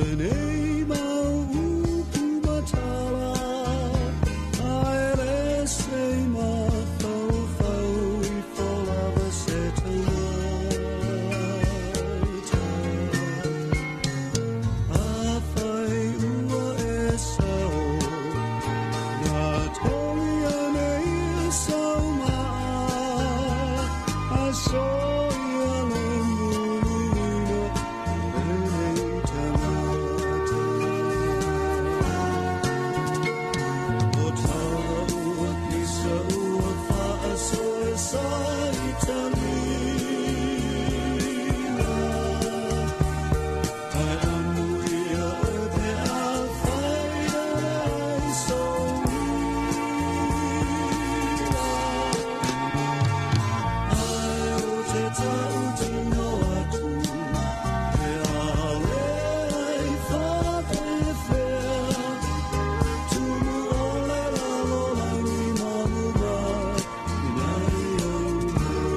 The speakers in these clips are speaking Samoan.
Lenei mau upu ma tala, Ae le se mafaufau ifo lava se tagata. Afai ua e sao, na toli anei sau maa, Aso ia le muluina o lenei tagata. O tala ua pisa ua faasoa sa i taliga, Ae amu ia oe pe afai e leai sou uila. Ae o te tautino atu, pe a leai faapefea, Tumu ole lalolagi ma luga i nai ou mea.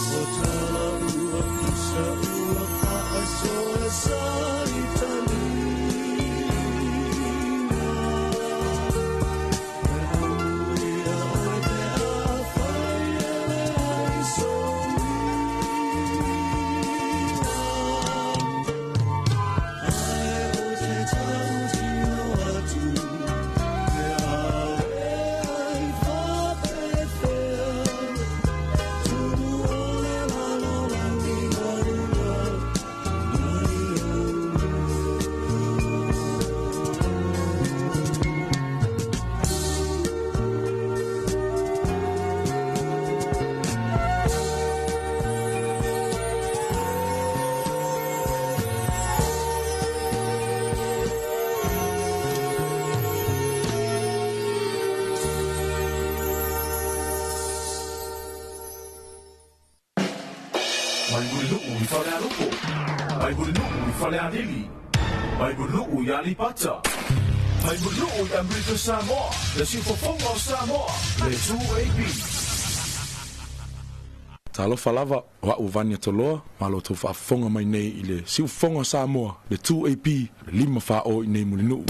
O tala ua pisa ua faasoa sa i taliga, Ae amu ia oe pe afai e leai sou uila. Ae o te tautino atu, pe a leai faapefea, Tumu ole lalolagi ma luga i nai ou mea. Mai Mulinuu i Falealupo, mai Mulinuu i Falealili, mai Mulinuu i Aleipata, mai Mulinuu i Amerika Samoa, le siufofoga o Samoa, le 2AP. Talofa lava, o a'u o Vania Toloa, ma lo outou faafofoga mai nei i le siufofoga o Samoa, le 2AP, le 5 4 i nei Mulinuu.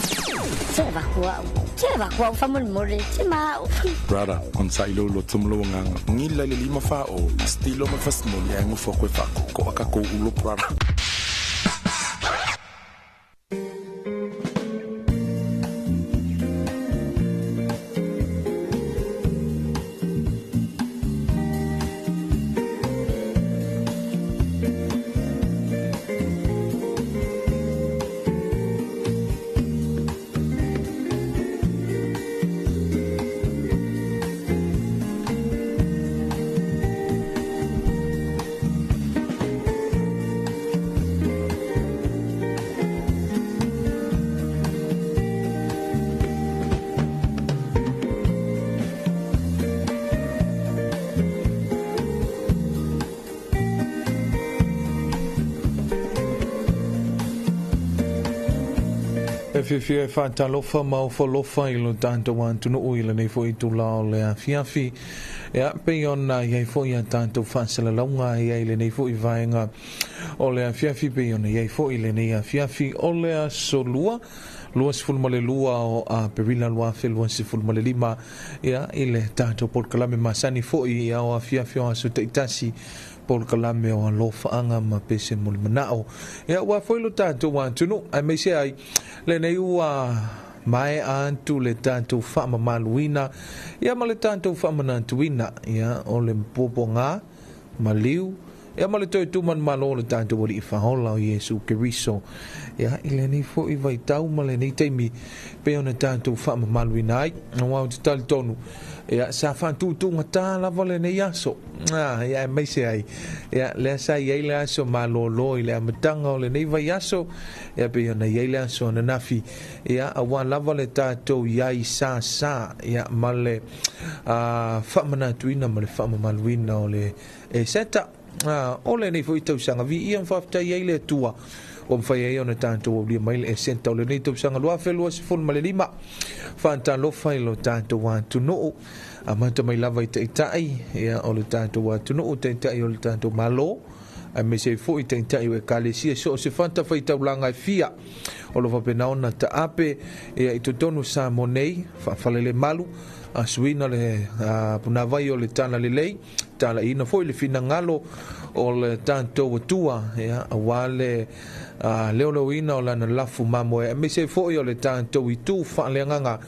Te avatu au. Te avatu au faamolemole. Te ma au. Brother, onosai lou loto ma lou agaga. Gila i le 5 4 o, stilo ma le fasimoli ae gofo atu e faakoko a tatou ulo, brother. E fiafia e faatalofa ma ofo alofa i lo tatou atunuu i lenei foʻi itulā o le afiafi. Ia pei ona iai foʻi a tatou faasalalauga ia i lenei foʻi vaega o le afiafi, pei ona iai foʻi lenei afiafi o le aso Lua 22 o Aperila 2025, ia i le tatou polokalame masani foʻi ia o afiafi o aso taitasi, polokalame o alofaaga ma pese molimanaʻo. Ia ua foi lo tatou atunuu aemaise ai lenei ua maea atu le tatou faamamaluina ia ma le tatou faamanatuina ia o le puapuaga maliu. Ia ma le toe tumanumalo o le tatou Alii Faaola o Iesu Keriso. Ia i lenei foi vaitau ma lenei taimi pei ona tatou faamamaluina ai. Aua ou te talitonu, ia sa faatutugata lava lenei aso. Ah, ia aemaise ai, ia lea sa i ai le aso malolo i le amataga o lenei vaiaso, ia pei ona i ai le aso ananafi, ia aua lava le tatou i ai sasa, ia ma le faamanatuina ma le faamamaluina o le Eseta. O lenei foi tausaga, viia ma faafetai ai le Atua ua mafai ai ona tatou aulia mai le Eseta o lenei tausaga 2025. Faatalofa i lo tatou atunuu, amata mai lava i taitai, ia, o le tatou atunuu, taitai o le tatou Malo, aemaise ai foi taitai o ekalesia so o se fatafaitaulaga e fia o lo faapena ona taape, ia, i totonu o Samoa nei, faafalelemalu, asuina le punavai o le talalelei, talaiina foi le finagalo o le tatou Atua, ia, aua le leoleoina o lana lafu mamoe, aemaise foi o le tatou itu faaleagaga,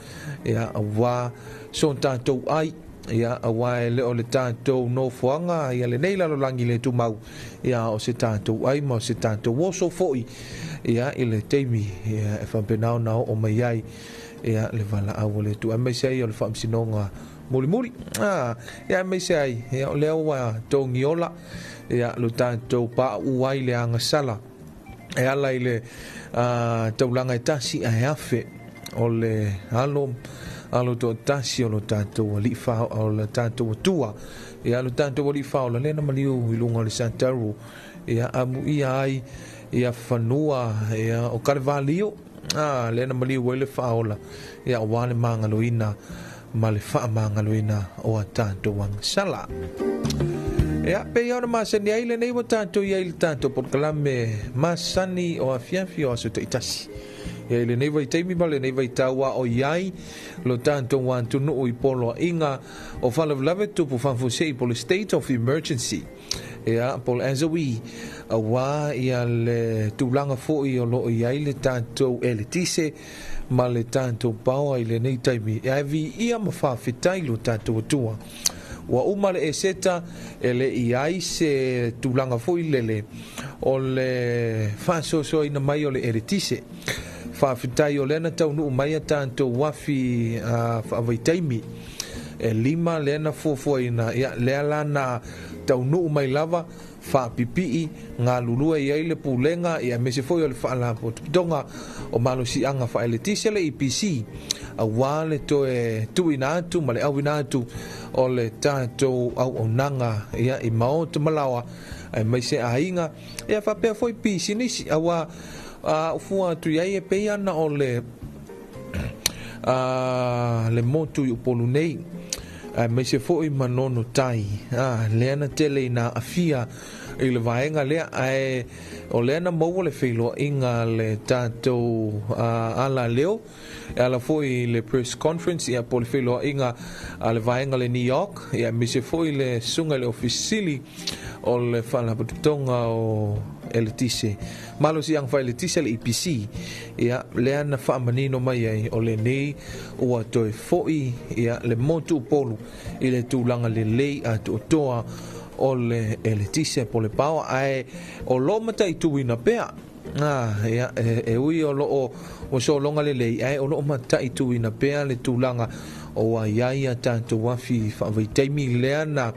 ia, aua so tatou ai, ia, aua e le o le tatou nofoaga, ia, lenei lalolagi le tumau, ia, o se tatou ai ma o se tatou oso foi, ia, i le taimi, ia, e faapena ona oo mai ai, ia, le valaau o le Atua, aemaise ai o le faamasinoga mulimuli. Ia, aemaise ai, ia, o lea ua togiola, ia, lo tatou pauu ai le agasala e ala i le taulaga e tasi ae afe o le alo toatasi o lo tatou Alii o le tatou Atua, ia, lo tatou Alii Faaola lea na maliu i luga o le Santaru, ia, amuia ai, ia, fanua, ia, o Kalevalio, lea na maliu ai le Faaola, ia, aua le magaloina ma le faamagaloina o a tatou agasala. Ia, pei ona masani ai lenei ua tatou i ai le tatou polokalame masani o afiafi o aso taitasi. Ia, i lenei vaitaimi ma lenei vaitau a o i ai lo tatou atunuu i poloaiga o faalavelave tupu faafuasei po le state of emergency. Ia, po le SOE, aua ia le tulaga foi o lo o i ai le tatou eletise ma le tatou paoa i lenei taimi. Ae viia ma faafetai lo tatou Atua. Ua uma le Eseta e le i ai se tulaga foi lele o le faasoasoaina mai o le eletise. Faafetai o lea na taunuu mai a tatou afi faavaitaimi e 5 lea na fuafuaina, ia, lea la na taunuu mai lava faapipii galulue i ai le pulega, ia, aemaise foi o le faalapotopotoga o malosiaga faaeletise le EPC, aua le toe tuuina atu ma le auina atu o le tatou auaunaga, ia, i maota ma laoa aemaise aiga, ia, faapea foi pisinisi, aua ufua atu i ai e pei ana o le le motu i Upolu nei, aemaise foi Manono Tai, lea na tele ina aafia i le vaega lea, ae o lea na maua le feiloaiga le tatou ala leo e ala foi i le press conference, ia, po le feiloaiga a le vaega le New York, ia, aemaise foi le susuga i le ofisili o le faalapotopotoga o eletise malosiaga faaeletise le EPC, ia, lea na faamanino mai ai o lenei ua toe foi, ia, le motu Upolu i le tulaga lelei atoatoa o le eletise po le paoa, ae o lo o mataituina pea. Ia, e ui o lo o ua sologa lelei, ae o lo o mataituina pea le tulaga o ua i ai a tatou afi faavaitaimi lea na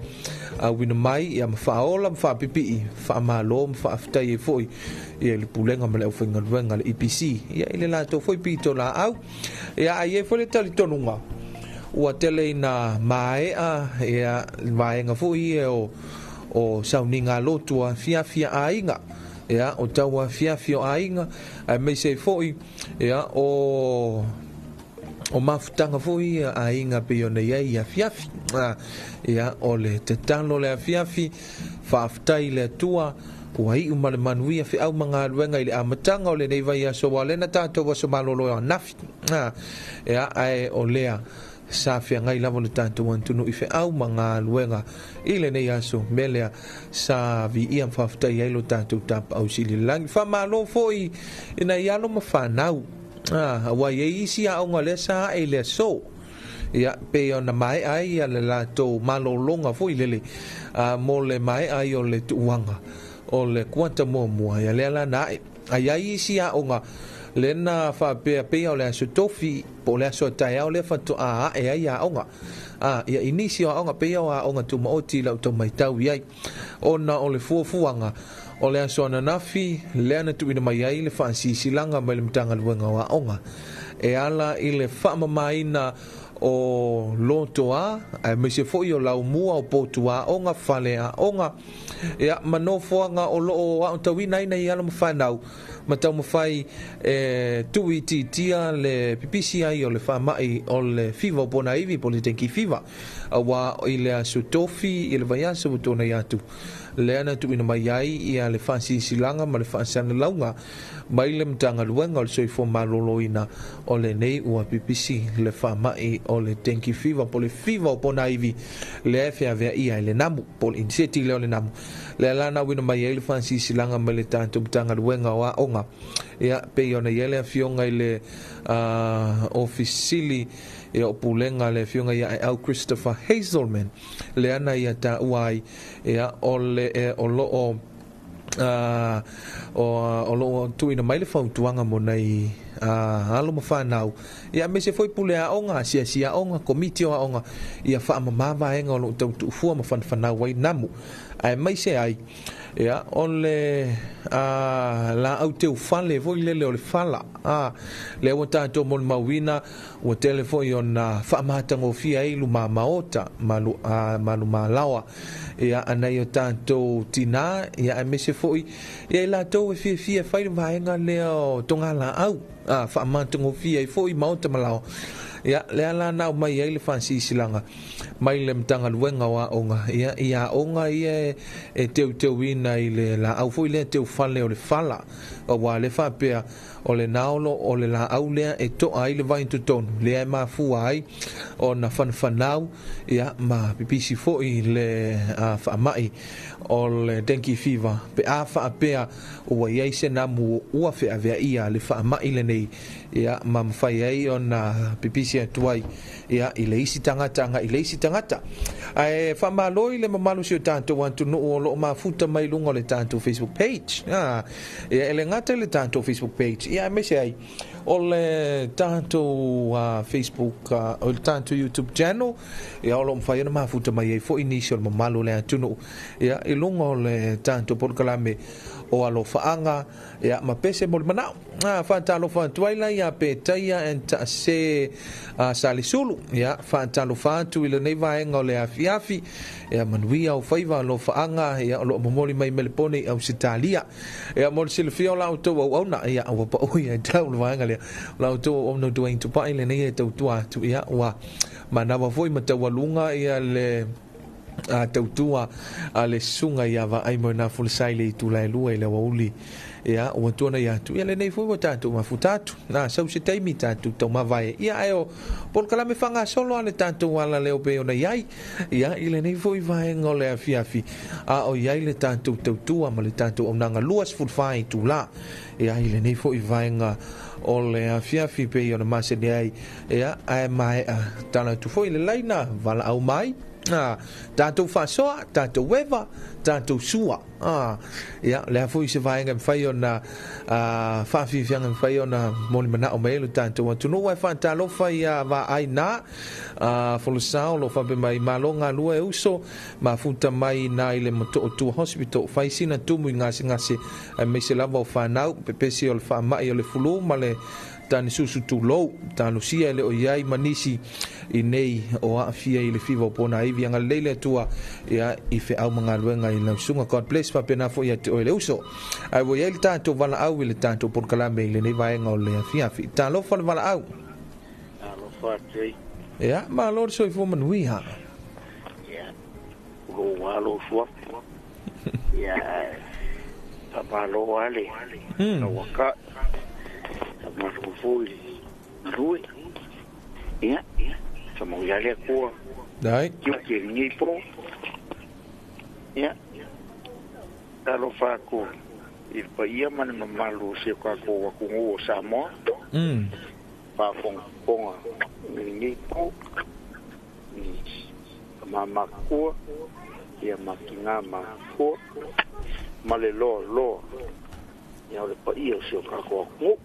auina mai, ia, ma faaola ma faapipii faamalo ma faafetai ai foi, ia, le pulega ma le aufaigaluega le EPC, ia, i le latou foi pitolaau. Ia, ae i ai foi le talitonuga ua tele ina maea, ia, vaega foi ia o sauniga lotu afiafi a aiga, ia, o tau afiafi o aiga, aemaise ai foi, ia, o mafutaga foi ia aiga pei ona i ai afiafi. Ia, o le tatalo le afiafi, faafetai le Atua ua iu ma le manuia feau ma galuega i le amataga o lenei vaiaso, ua lena tatou aso malolo anafi. Ia, ae o lea sa feagai lava le tatou atunuu i feau ma galuega i lenei aso mea lea sa viia ma faafetai ai lo tatou tapaau sili i le lagi. Faamalo foi ina i alo ma fanau, aua i ai isi aoga lea sa ae i le aso. Ia pei ona mae'a ai ia le latou malologa foi lele mo le mae'a ai o le tuuaga o le kuata muamua. Ia lea la na a'e a i ai isi aoga lea na faapea pei o le aso tofi po o le aso a taeao lea faatoa a'e ai aoga. Ia i nisi o aoga pei o aoga tumaoti i lau tau matau i ai ona o le fuafuaga o le aso ananafi lea na tuuina mai ai le faasilasilaga mai le Matagaluega o Aoga e ala i le faamamaina o lotoa aemaise foi o laumua o potu aoga, fale aoga, ia ma nofoaga o loo aotauina ai nai alo ma fanau ma taumafai e tuuitiitia le pipisi ai o le faamai o le fiva o ponaivi po o le dengue fever. Auā i le aso tofi i le vaiaso ua tuanai atu lea na tuuina mai ai ia le faasilasilaga ma le faasalalauga mai le Matagaluega o le Soifua Maloloina o lenei ua pipisi le faamai o le dengue fever po o le fiva o ponaivi lea e feaveaia e le namu po o le iniseti lea o le namu. Lea la na auina mai ai le faasilasilaga mai le tatou Matagaluega o Aoga. Ia pei ona i ai le afioga i le Ofisa Sili ia o Pulega le afioga ia Aeau Christopher Hazelman lea na ia taua ai ia o le o loo o loo tuuina mai le fautuaga mo nai alo ma fanau ia aemaise foi pule aoga, asiasi aoga, komiti o aoga ia faamama vaega o loo tau tuufua ma fanafanau ai namu aemaise ai ia o le laau teufale foi lele o le fala lea ua tatou molimauina ua tele foi ona faamatagofie ai luma maota ma lumalaoa ia nai o tatou tinā ia aemaise foi ia i latou e fiafia e fai le vaega lea o togalaau faamatagofie ai foi maota ma laoa. Ia lea la na aumai ai le faasilasilaga mai le Matagaluega o Aoga ia i aoga ia e teuteuina i le laau foi lea teufale o le fala auā le faapea o le naolo o le laau lea e to'a ai le vai i totonu lea e mafua ai ona fanafanau ia ma pipisi foi le faamai o le dengue fever pe a faapea ua i ai se namu ua feaveaia le faamai lenei ia ma mafai ai ona pipisi atu ai ia i le isi tagata agai i le isi tagata. Ae faamalo i le mamalu si o tatou atunuu o loo mafuta mai luga o le tatou Facebook page. Ia e le gata i le tatou Facebook page ia aemaise ai o le tatou Facebook o le tatou YouTube channel ia o loo mafai ona mafuta mai ai foi nisi o le mamalu o le atunuu ia i luga o le tatou polokalame o Alofaaga ia ma pese mo le manao. Faatalofa atu ai la ia Petaia and Taase Salesulu. Ia faatalofa atu i lenei vaega o le afiafi. Ia manuia o faiva alofaaga ia o loo momoli mai Melepone i Ausetalia. Ia mo le silafia o la outou auauna ia ua pau ia tau le vaega lea. O la outou auauna Dwayne Tupai lenei e tautua atu ia ua manawa foi ma taualuga ia le tautua a le susuga ia Vaai Moenafulesai i le itula e lua i le aoauli ia ua tuanai atu ia lenei foi ua tatou mafuta atu na sau se taimi tatou taumavae ia ae o polokalame faagasolo a le tatou ala lea o pei ona i ai ia i lenei foi vaega o le afiafi a o i ai le tatou tautua ma le tatou auaunaga 24 itula ia i lenei foi vaega o le afiafi pei ona masani ai ia ae maea tala atu foi le laina valaau mai tatou faasoa, tatou eva, tatou sua. Ia, lea foi se vaega e mafai ona faafiafiaga e mafai ona molimanao mai ai lo tatou atunuu. Ae faatalofa ia vaai na Folosao lo faapea mai malo galue e uso mafuta mai na i le Motootua Hospital fai sina tumu i gasegase aemaise lava o fanau pepesi o le faamai o le fulu ma le tane susu tulou talosia e le o i ai ma nisi i nei o aafia i le fiva o ponaivi. Agalelei le Atua ia i feau ma galuega i lau susuga. God bless faapena foi ia te oe le uso. Ae ua i ai le tatou valaau i le tatou polokalame i lenei vaega o le afiafi. Talofa le valaau. Talofa atu ai. Ia, malo le soifua manuia. Ia, lou alo suafa. Ia, faamalo lava le tauakai. Faamalo foi le galue. Ia, faamanuia le Atua. Dai. Tiute i lenei po. Ia, talofa atu i le paia ma le mamalu o si o tatou atunuu o Samoa. Faafogafoga i lenei po. I ka mamakua ia matinā makua ma le loaloa ia o le paia o si o tatou atunuu.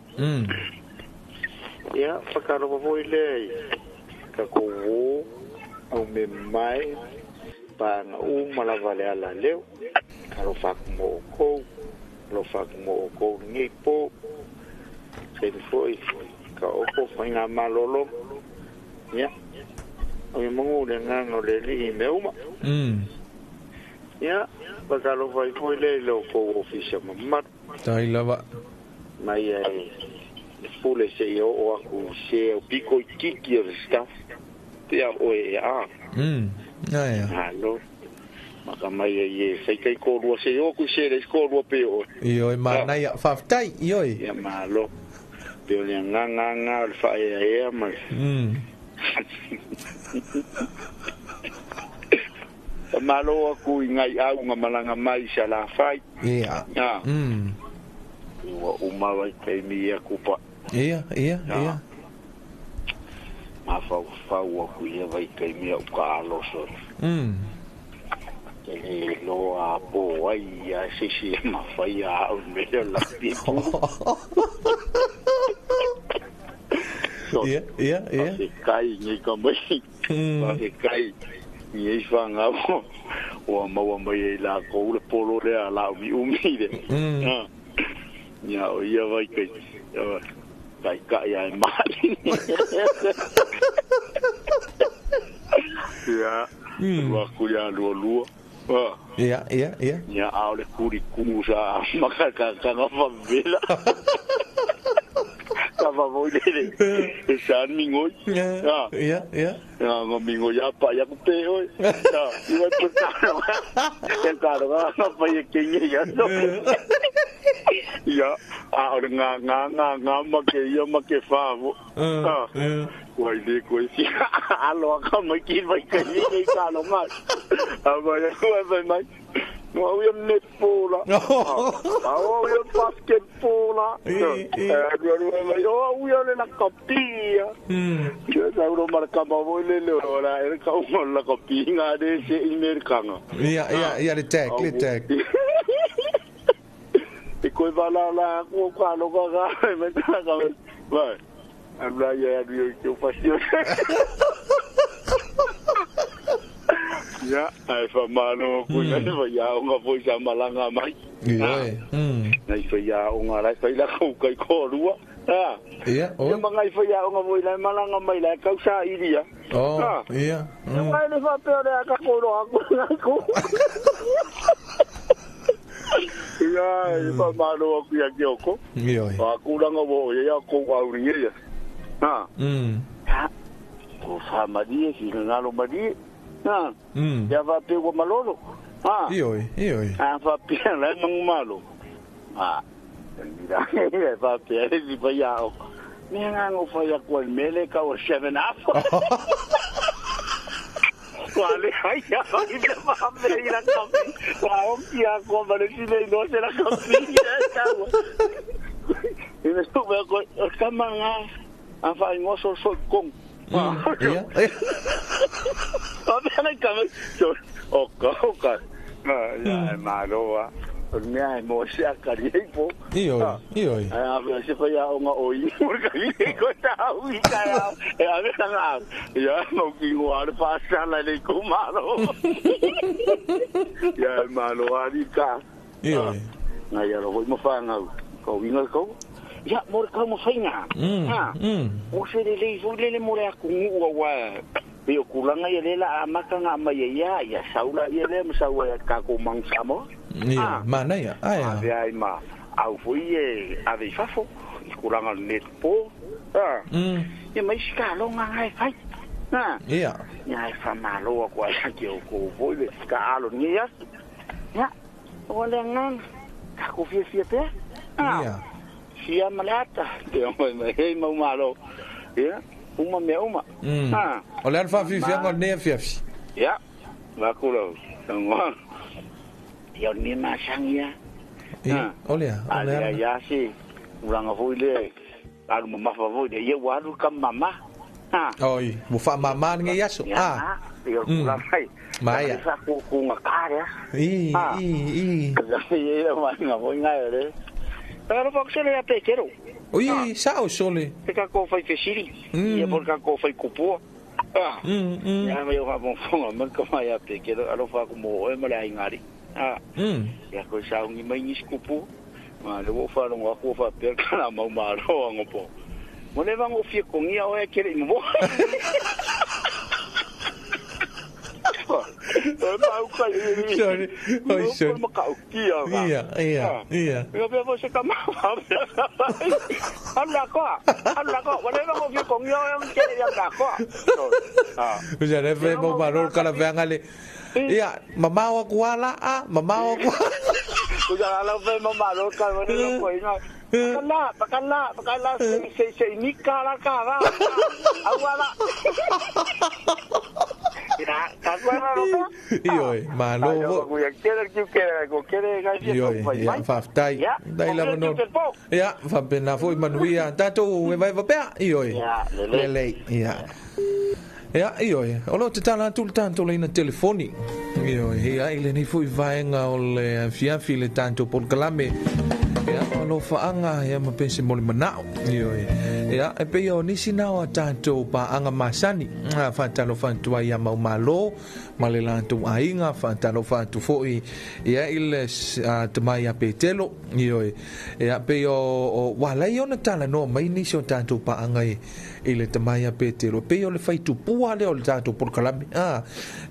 Ia faatalofa foi lea i tatou uō aumemae paega uma lava le ala leo. Talofa atu mo outou, alofa atu mo outou lenei po. Taimi foi taoto faigamalologa. Ia, o ia manu le agaga o le Alii i mea uma. Ia, faatalofa ai foi lea i lo outou ofisa mamalu. Tai lava. Mai ai le pule seia oo atu i se aupito itiiti o le staff pea oe e a. Aia. Malo. Maka mai ai e fai kai kōrua se o ku se le kōrua pe oe. Ioe, manaia. Faafetai, ioe. Ia malo. Pe o le agaga aga o le faaeaea ma le. Malo aku i ngai auga malaga mai i Salafai. Ia. Ua uma vai taimi ia kupa. Ia, ia, ia. Mafaufau aku ia vai taimi au ka aloso. Te le loa po ai ia se si e mawhai a au me la pipu. Ia, ia, ia. Se kai ngi ka mai. Se kai ngi whanga mo. Ua maua mai e la ko ule polo lea la umi umi le. Ia o ia vai kai. Kai kai ai mai. Ia. Lua kuria lua lua. Ia, ia, ia. Ia au le kuri kusa makakakanga favela. Ka va lele. E san mingoi. Ia, ia. Ia ngo mingoi ya pa ya kupe oi. Ya, iwa tu karo. E karo ga pa ye kenye ya no. Ia, a o nga nga nga nga ma ke ia ma ke fa mo. Ua ile koe si alo aka mai ki vai ka ni ni ka lo mai. A vai ua vai mai. No au ia netball. Au ia basketball. Rua rua mai. O au ia le lakapia. Ia sa uro maraka ma voi le le ora e ka o lakapia ngā re se i Amerikanga. Ia, ia, ia le tag, le tag. E koe wala la ko ka lo ka ka me ta ka vai. Alu ia alu ia ki o fasio. Ia, ai fa malo ku ia fa ia o nga foi sa malanga mai. Ia. Nei fa ia o nga lai fa ila ku kai ko rua. Ah. Ia, o. Ia mangai fa ia o nga foi lai malanga mai lai kau sa iria. Oh, ia. Ngai le fa pe ore ka ko ro aku ngai ko. Ia, e fa malo ku ia ki oko. Ia. A kulanga wo ia ko au ni ia. Ha. Ko fa marie ki ngalo marie. Ha. Ia va pe ko malolo. Ha. Ioi, ioi. A fa pe la mangumalo. Ha. Mira, ia va pe le pa ia o. Me nga ngo fa ia ko mele ka o 7 up. Wale ai ia i le fa me i la kapi. Wa o ki a ko ma le si le no se la kapi. E me stu me ko ka manga a fa ngoso so kong. Ia. O me na ka so o ka o ka. Ya maloa. O mea e mo se akari ei po. Ioi, ioi. A ve se fa ia o nga oi. Mo ka i ko ta u i ka ya. E a ve nga. Ya mo ki ngo a fa sala le ko malo. Ya maloa ni ka. Ioi. Na ia ro mo fa nga. Ko winga ko. Ia mo ka mo fainga. Ha. O se le le fo le le mo le aku ngu wa. Pe o kulanga ia le la amaka nga mai ia ia saula ia le mo saua ia ka ko mang samo. Ia, mana ia. Ai. Ave ai ma au foi e ave fafo i kulanga net po. Ha. Ia mai ska longa ngai fai. Ha. Ia. Ia fa malo ko ai ki o ko foi le ka alo ni ia. Ia. O le ngang ka ko fia fia pe. Ia. Sia malata te o mai hei mau malo. Ia. Uma me uma. Ha. O le alfa fi fi ngo ne fi fi. Ia. Va kulo. Ngo. Ia ni ma sang ia. Ia. Olea, olea. Ia si. Uranga foi le alu mama fa foi le ia walu ka mama. Oi, ua faamāmā lenei aso. A. Ia kula mai. Maea. Sa ku ku ngakare. I, i, i. Ia mai nga moi ngai le. Pero fo se le a petero. Oi, sao sole. Te ka ko fai fesiri. Ia por ka ko fai kupua. Ah. Ia mai o ha bon fonga man ka mai a petero alo fa ku mo e mala ai ngari. Ah. Ia ko sa ngi mai ni skupu. Ma le wo fa longa ko fa per kana mau maro ngo po. Mo le vango fia kongia o e kere mo. Sorry. Oi, sorry. Ia, ia, ia. Ia pe fo se kama. Alla ko. Alla ko. Mo le vango fia kongia o e kere ia ka ko. Ah. Usa le fe mo maro kala venga le. Ia, mamao ku ala a, mamao ku. Usa ala fe mo maro ka mo le ko ina. Pakala, pakala, pakala, se se nika la ka va. Awala. Ira, ka wa ro ka. Io, ma lo. Io, ia, faafetai. Dai lava no. Ia, faapena foi manuia. Tatou e vai vapea. Io. Lelei. Ia. Ia, io, o lo te tala atu le tatou leina telefoni. Io, ia, i lenei foi vaega o le afiafi le tatou polokalame. Ia, o lo faanga ia ma pese mo le manao. Io, ia, e pei o nisi nao a tatou paanga masani. Faatalofa atu ai ia maumalo ma le latou aiga, faatalofa atu foi ia i le tamai ia Petelo. Io, ia, pei o walai ona talanoa mai nisi o tatou paanga i le tamai ia Petelo. Pei o le faitupua lea o le tatou polokalame.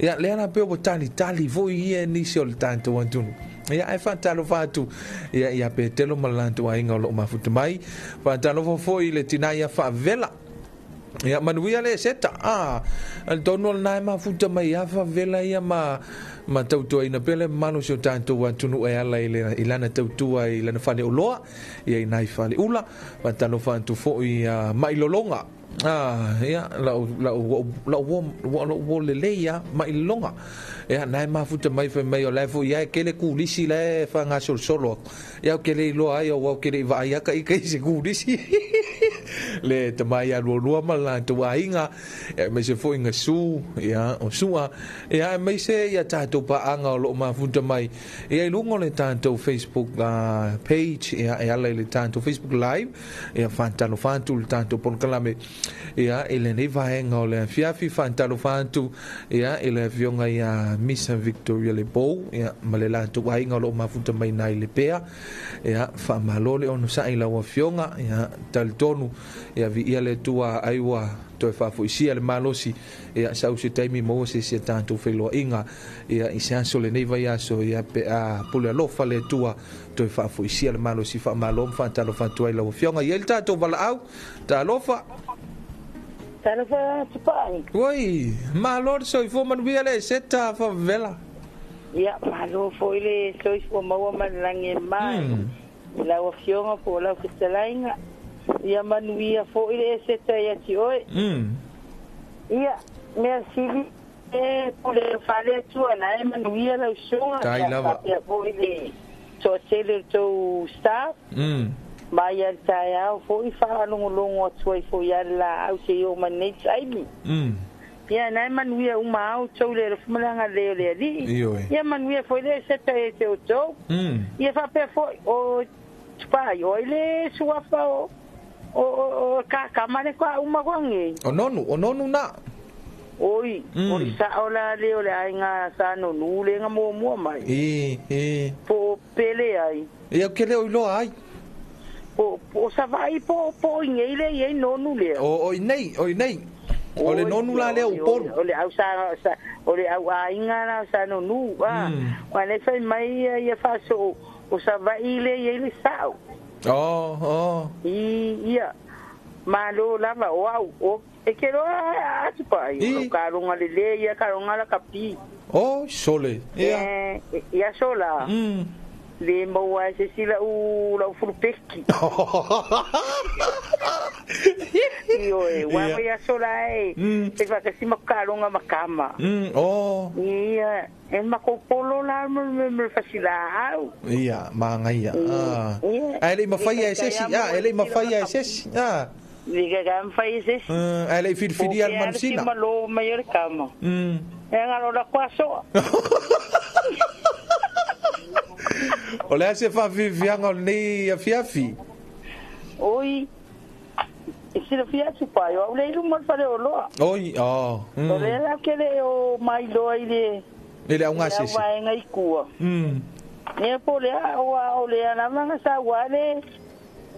Ia, lea la pei o talitali foi ia nisi o le tatou atunuu. Ia, e faatalofa atu ia ia Petelo ma le latou aiga o loo mafuta mai. Faatalofa foi i le tina ia Faavela. Ia, manuia le seta. Al tonu o le nae mafuta mai ia Faavela ia ma tautuaina pele mamalu si o tatou atunuu e ala i lana tautua i lana fale oloa. Ia i nai fale ula. Faatalofa atu foi mailologa. Ia, lau lelei ia mailologa. Ia, nae mafuta mai fai mai o lae foi ia e kele kulisi lae whangasolosolo aku. Ia o kele iloa ai o wau kele i vaai aka i kai se kulisi. Le tamai a lualua ma latou aiga. Ia, mai se foi nga su, ia, o sua. Ia, mai se ia tatou paanga o loo mafuta mai. Ia, i luga o le tatou Facebook page, ia, e ala i le tatou Facebook Live. Ia, faatalofa atu le tatou polokalame. Ia, i lenei vaega o le afiafi, faatalofa atu, ia, i le afioga ia Miss Victoria Lebeau, ia, ma le latou aiga o loo mafuta mai nai le pea. Ia, faamalo le ono sa'i lau afioga, ia, talitonu, ia, viia le Atua ai ua toe faafoisia le malosi. Ia, sau se taimi maua se sia tatou feiloaiga. Ia, i se aso lenei vaiaso, ia, pe a pule alofa le Atua toe faafoisia le malosi. Faamalo ma faatalofa atu ai lau afioga. Ia i le tatou valaau, talofa. Talofa tupai. Oi, malo le soifua manuia le seta Faavela. Ia, malo foi le soifua maua ma le lagi e mai. I lau afioga po o lau fetalaiga. Ia manuia foi le seta ia ti oe. Ia, mea sili e pule fale atua na e manuia lau suga. Tai lava. Ia foi le toatele o tou staff. Mai al taeao foi faalogologo atu ai foi ia le laau se i oo mai nei taimi. Ia, nae manuia uma au tou le alofa ma le agalelei o le Alii. Ia manuia foi le seta e te outou. Ia faapea foi o tupai o ai le suafa o kakama le koa uma koa ngei. O nonu na. Oi, o le sao la le o le aiga sa nonu le nga muamua mai. I. Po pele ai. Ia ke le o iloa ai. Po savai po i nei le i nonu lea. O i nei, o i nei. O le nonu la lea Upolu. O le au sa o le au aiga la sa nonu. Wa le fai mai ia faso o savai le i le sao. Oh. I ia. Malo lava o au o e ke roa atu pai. O ka ronga le le ia ka ronga la kapi. Oh, sole. Ia. Ia sola. Le maua se sila u lau fulupeki. Io e wa ia sola e. E fa ka sima ka ronga makama. Oh. Ia e makopolo la me fasila au. Ia, mangaia. Ah. Ai le mafai e sesi. Ah, ele mafai e sesi. Ah. Le ka mfai se. Ai le filifili al manusina. O ke mai o le kama. E ngalo la kwa so. O le ase whawhiwhianga o nei afiafi. Oi, e sila fiatu pai, o le ilu mo whare o loa. Oi, oh. O le la kele o mai loa i le... I le au ngasisi. Le au vaenga i kua. Ia po le a o le ana manga sa wa le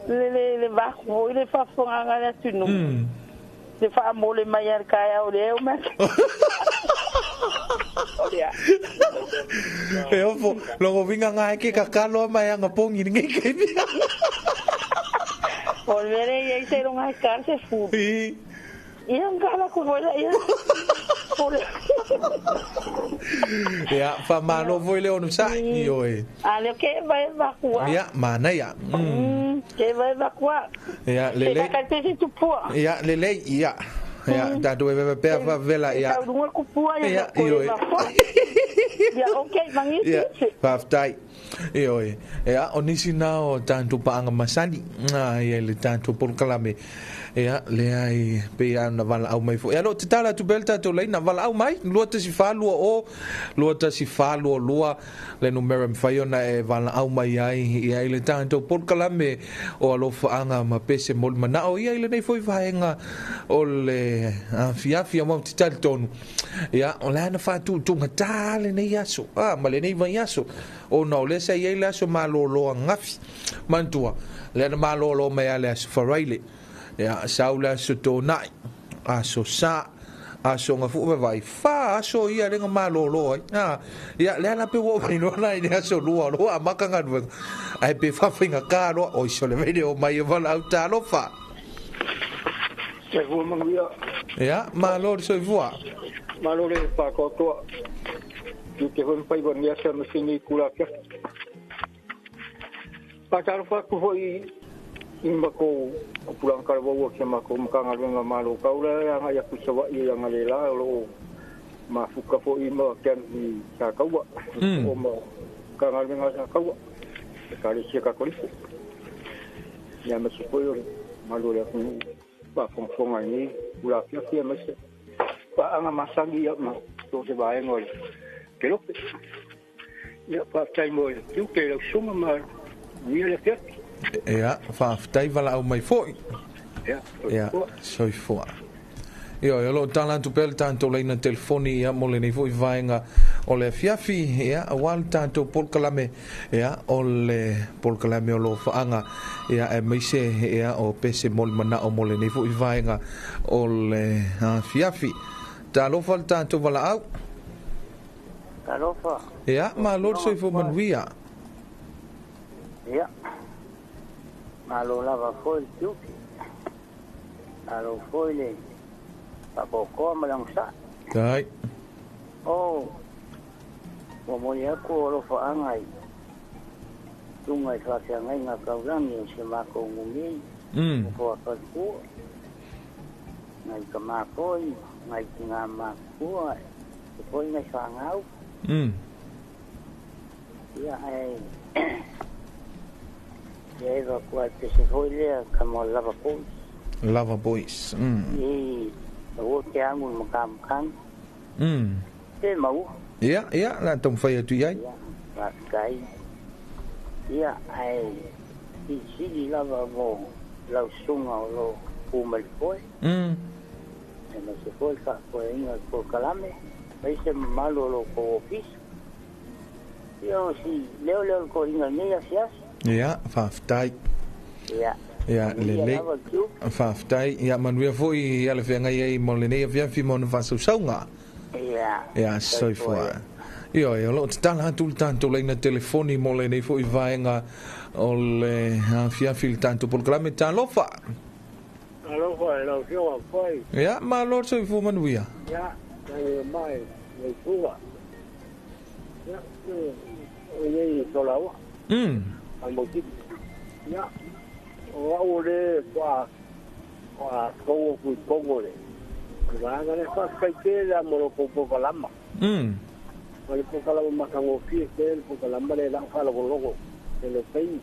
le vaku i le whawhanga le atunu. Le whaamole mai al kai au le au mai. E ofo, longo vinga ngai ke kakalo mai anga pongi ni ngai ke. O le ia se longa kar se fu. I ia ngala ko vola ia. Ia fa malo voi le onu sa ni oi. Ale ke vai vakua. Ia mana ia. Ke vai vakua. Ia lele. Ka te tu pua. Ia lele ia. Ia ta tu e pe fa vela ia. Ta lunga ku pua ia ko vakua. Ia okay mangi. Ia faftai. Ioe. Ia o nisi na o tantu paanga masani. Na ia le tantu polokalame. Ia le ai pe ia na vala au mai fo. Ia lo te tala tu belta to le na vala au mai 214 o 214 le numera mfai ona e vala au mai ai ia le tantu polokalame o alofaanga ma pese moli manao ia ile nei foi vaenga o le afiafi mo te tali tonu. Ia o le ana fatu tunga tale nei aso. Ah ma le nei vai aso. O na o le sa ia le aso malolo ngafi. Mantua le ana malolo mai ale aso faraile. Ia saula aso tonai aso sa aso ngafu vai fa aso ia le malolo ai. Ah ia le ana pe wo mai no na ile aso lua lo amakanga nu. Ai pe fa finga ka lo o iso le video mai vala au talofa. Se vua manguia. Ia malo so vua. Malo le pa kotoa. Tu te hon pai bon ia sa masini kula kia. Pa talofa ku hoi i mako o pulang karawa ke mako makanga lenga malo kaula ya nga ya kusawa i nga le la lo mafuka fo i ma ken i sa kaua. O ma kanga lenga sa kaua. Ka le sia ka kolifo. Ya ma se koyo malo le ku pa fonfonga ni kula kia kia ma se. Pa anga masangi ya ma to se ba engol. Ke lope. Ya pa tai mo tu ke lo suma ma ni le kia. Ia, whawhtai wala au mai foi. Ia, soifua. Ia, ia lo tala atu pele tātou leina telefoni ia mo le nei foi vaenga o le afiafi, ia, awal tātou polokalame, ia, o le polokalame o lo whaanga, ia, e meise, ia, o pese moli manao mo le nei foi vaenga o le afiafi. Talofa le tātou wala au. Talofa. Ia, ma lor soifua manuia. Ia. Malo lava foi le tiuki. Malo foi le pakokoa ma langsa. Tai. O, ua moli aku o alofaanga i tunga i faafeagaiga kaulagi o se makou gugei. O koafalikua. Ngai ka makoi, ngai tigā makua, e foi ngai faagau. Ia ae... Ia eva kua te se foi lea ka mo Lava Boys. Lava Boys. I o te angu makamkang. Te mau. Ia, ia, la tong whai atu iai. Ia, whakai. Ia, ai, i sili lava mo lau sunga o lo pumalipoe. E ma se foi ka koe inga ko kalame. Mai se malo lo ko ofisa. Ia, o si leo leo ko inga nei asiasi. Ia, whawhtai. Ia. Ia, lele. Whawhtai. Ia, manuia foi ia le whengai ei mo le nei afiafi mo na whasausauga. Ia. Ia, soifua. Ia, ia, lo te tala atu le tātou leina telefoni mo le nei foi vaenga o le afiafi le tātou polokalame talofa. Talofa, e lau fioga foi. Ia, malo soifua manuia. Ia, nai mai, nei fua. Ia, o iei tolaua. Ia, o au le kwa kou kui kongo le. Vaanga le whakaite la moro ko pokalama. O le pokalama makangofie te le pokalama le lau whalogologo. Te le pei.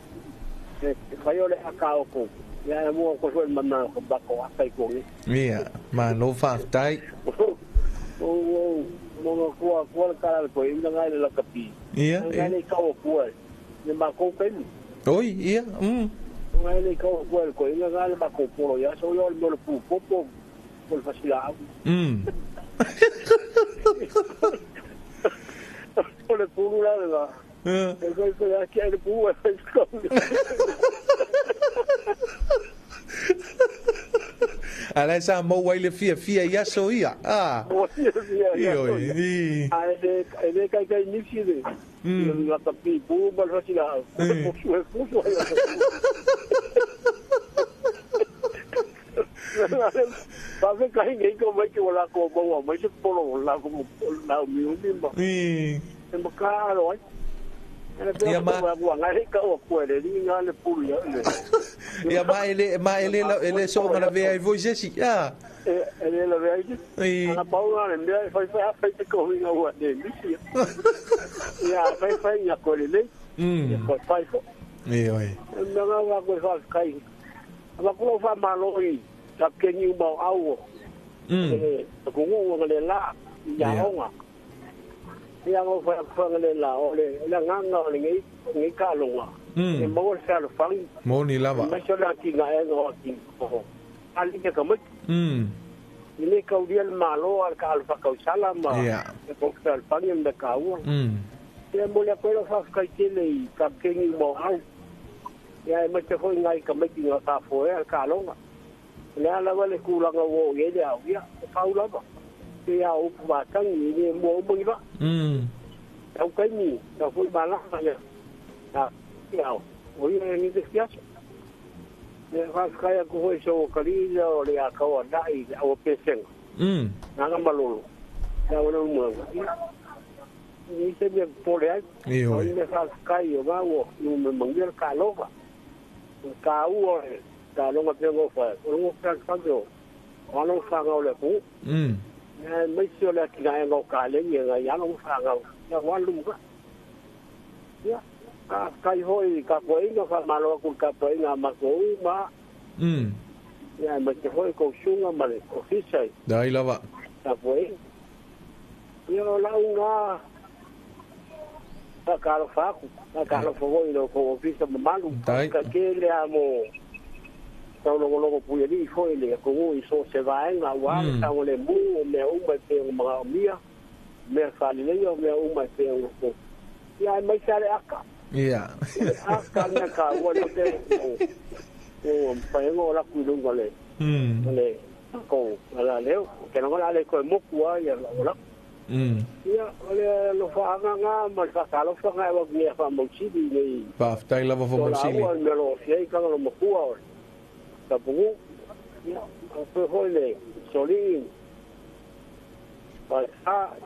Te whai o le akao kou. Ia mo ko so mana ko ba ko akai ko ni. Ia, malo faafetai. O mo ko ko kala ko ina ngai le lakapi. Ia. Ngai le ka o ku le ma ko pe ni. Oi, ia. Ngai le ka o ku ko ina ngai le ma ko polo ia so yo le pu po po po fasila. O le pulu la la. E ko ko ya ki le pu e ko. Ala sa mo wai le fia fia ia so ia. Ah. Io. A ele kai kai ni si de. La tapi pu ba lo si la. Pu pu. Pa ve kai ngai ko mai ki wala ko mo mai se polo la ko la mi mi ma. E mo ka ro ai. Ia ma ngai ka o ko le ni ngai le pu ia le. Ia ma ele ele so ngana ve ai voi se si. Ah. Ele la ve ai. Ana paula le me fai fai fai te ko inga ua ne mi si. Ia fai fai ia ko le le. Ia ko fai fo. Ia oi. Na nga ko fa kai. Ma ko fa malo i ka ke ni mo au. Ko ngo le la ia onga. Ia ngo fa fa le la o le la nganga le ngai ngai ka longa. E mo sa lo fang. Mo ni lava. Ma so la ki nga e ngo ki ko. Ali ke ka mo. Ni ka u le malo al ka alfa ka sala ma. E ko ka fang me ka u. E mo le ko lo fa ka ke le ka ke ni mo au. Ia e mo te ho ngai ka me ki nga ka fo e ka longa. Le ala wale ku la ngo ye le au ia pa u lava. Ia o pa tangi ni mo mo iba. Au kai ni ka foi bala ya. Ah, ia. O ia ni te fiaso. Le fa kai ko hoi so kali ia o le aka o dai o pesen. Nanga malolo. Ya o mo. Ni se me pole ai. Io. Ni fa kai o ga o ni me mangia ka lofa. Ka u o ka longa pe ngo fa. O ngo fa ka o. O no fa ga o le ku. Mai se le ki ngai ngo ka le ni ngai ya ngo fa ga ya wa lu ka. Ya ka kai hoi ka ko inga fa malo ku ka ko inga ma ko ma. Ya ma te hoi ko sunga ma le ofisa. Dai lava. Ka ko i. Ia la unga ka ka lo fa ku ka lo fo i lo ko ofisa ma malu ka ke le amo. Tau longo longo pu i foi le ko i so se vai nga wa ta le mu me o me pe ma mia me fa le yo me o me pe o ko ia mai sa le aka ia aka na ka wa le te o pa ngo la ku lunga le le ko ala le ke no la le ko mo ku ia la ia le lo fa nga ma fa ka lo fa nga wa ni fa mo chi ni pa tai la fa mo chi ni me lo fi ka lo mo ku Tapungu, ya, pe foi solin, pa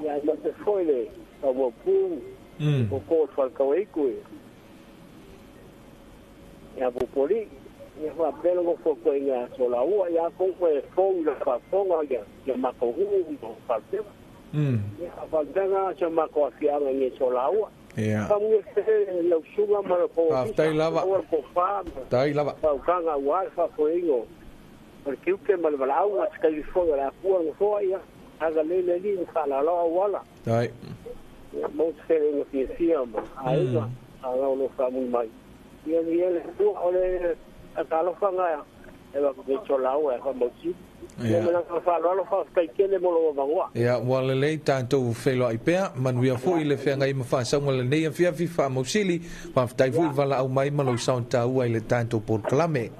ya no te foi le, o pu, o ko fa ka ku, ya poli, ya fa pelo go fo ko inga sola ua ya ko foi fo la fa fo ya ya ma ko hu fa te. Ya fa danga so ma ko fi ala ni sola ua. Ia. Fa mu se lo suga ma ko. Tai lava. Ko fa. Tai lava. Fa kanga wa fa fo ingo. Porque o que mal valau mas que lhe foi la pua fo ia. Aga le le ni fa la la wala. Tai. Mo se le no fi ma. Ai ga ala lo fa mu mai. Ia ia le tu ole a ka lo fa nga. E va ko chola wa fa mo chi. Ia me la fa lo fa kai ke le mo lo va. Ia ua lelei tatou feiloai pea manuia foi le feagai ma faasauga lenei afiafi faamausili faafetai foi valaau mai ma lou saotaua i le tatou polokalame.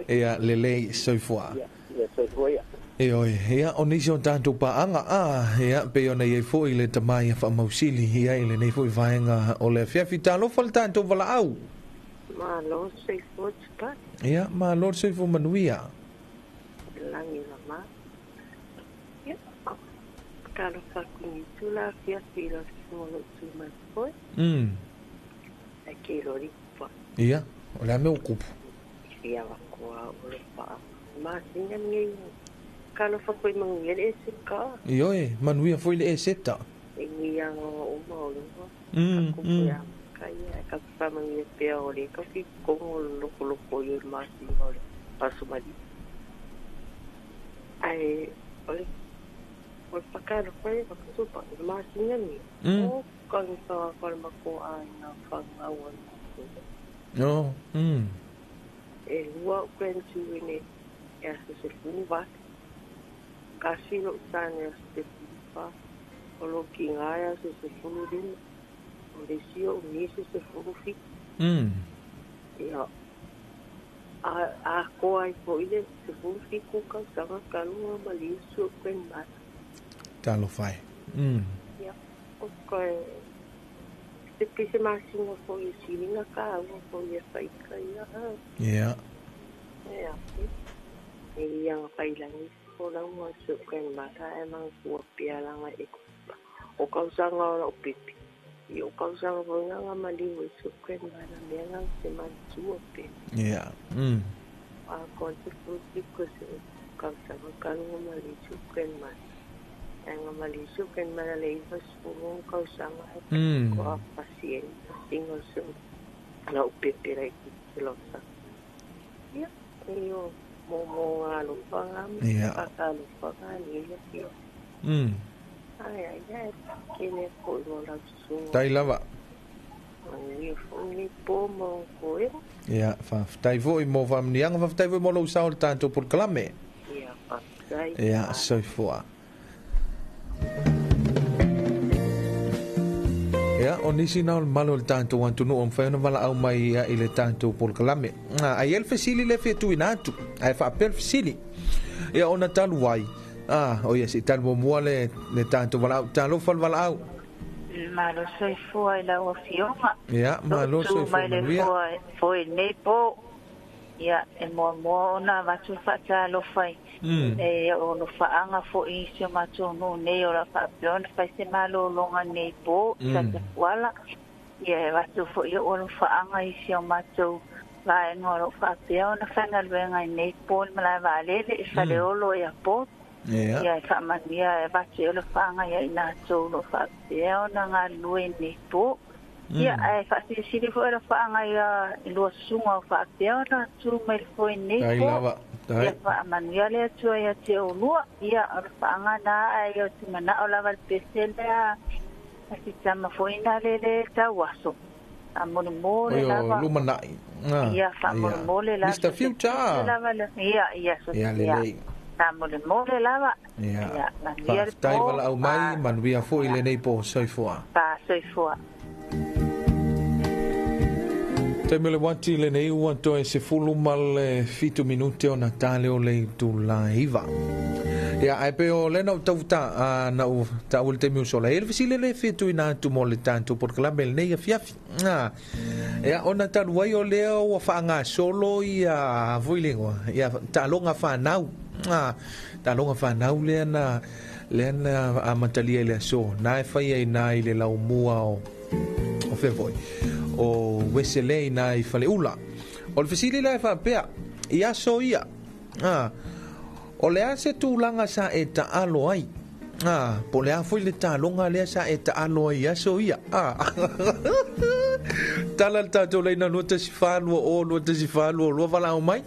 Ia lelei soifua. E oi, ia o nisi o tatou paaga ia pei ona iai foi le tamā ia faamausili ia i lenei foi vaega o le afiafi. Talofa le tatou valaau. Malo soifua tupa. Ia malo soifua manuia. Langi lama. Ia. Talofa kuni tula fia fila mo tu mai foi. E ke lori pa. Ia, o le ame o kupu. Ia wa ko o le pa. Ma singa ngi talofa koe manuia le e ka. Ioe, manuia foi le e seta. E ngi anga o ma o lunga. Ia ka whamangia pea o le ka ki kongo loko loko i o masina o le aso mali. Ai o le whakaro whai whakatupa i masina ni. O kangita ka mako ai ngā whangau ana. Oh. E lua o grandchildren e aso se fulu vake. Ka silo tane aso te fulu o lo ki ngā aso se fulu lima. O le sio o nisi se fulu fitu. Ia a koa i po ile se fulu fitu ka sanga kalunga mali su grandmother. Talo fai. Ia o koe te pise masina fo i silinga ka au fo i whaika ia. Ia. Ia. E ia nga whailangi o launga su grandmother e mang kua pia langa e o kausanga o lau pipi. I o kausanga fo nga maliu e su grandmother mea nga se mantua pe. Ia. A koa te fulu se kausanga kalunga maliu su grandmother. Nga maliu su grandmother le iwa sfulu kausanga e koa pasienta singo su lau pipi rei ki losa. Ia. E o mo ngā lupanga, paka lupanga ni ia. Ai ai ai kene ko lo la su. Tai lava. Ai fo ni po mo ko e. Ia, fa tai foi mo fa mnianga fa tai foi mo lo sa o tanto por clame. Ia, fa tai. Ia, soifua. Ia, o nisi na o malo le tanto antunu o mwhai ona wala au mai ia i le tanto polokalame. Ai el fesili le fia tuina atu. Ai whaapea fesili. Ia, ona talu wai. O ia, si talu mua le tanto wala au. Talo wala au. Malo soifua i lau afioga. Ia, malo soifua manuia. Foi nei po. Ia, e mua mua ona watu whaatalo whai. E o no whaanga fo i si o matou no nei o la whaapea ona whai se malo longa nei po. Sa te fuala. Ia, e watu fo i o no whaanga i si o matou vaenga o lo whaapea ona whaingaluenga i nei po. Malae vaalele e whaleolo e a po. Ia. Ia, e whaamania e watu e o le whaanga ia i nā tau lo whaapea ona ngā lue nei po. Ia, e whaasilisili fo e le whaanga ia i lua sunga o whaapea ona tū mai foi nei Tai po. lava. Tai. Ia, whaamania le atua ia te o lua. Ia, o le whaanga nā ai o te mana o lava le pese lea. A si tama foi nā le le tau aso. A mone mole Oi o lava. lumanai. Ia, whaamone mole lava. Mr. Future. Lava le, ia, ia, so, Ia, lelei. Mole mole lava. Ia. Ia, manuia le Tai po. wala au mai, manuia fo i le nei po, soifua. Pa, soifua. Te mele wati le nei ua toe se fulu ma le 7 minute o na tale o le tula iva. Ia, ai pe o lena o tauta na o ta ul te miusola. E le fisile le fitu ina atu mo le tanto porque la mele nei a fiafi. Ia, ona talu ai o lea o whaanga solo ia voilengoa. Ia, talonga whanau. Talonga whanau lea na lea na a matalia le aso. Nā e whai ai nā i le lau mua o whewoi. O wesele i nā i whale ula. O le fisili lea e whaapea, i aso ia. O le ase tūlanga sa e taalo ai. Po le a foi le talonga lea sa e taalo ai aso ia. Tala le tātou leina 214 o 214 lua wala mai.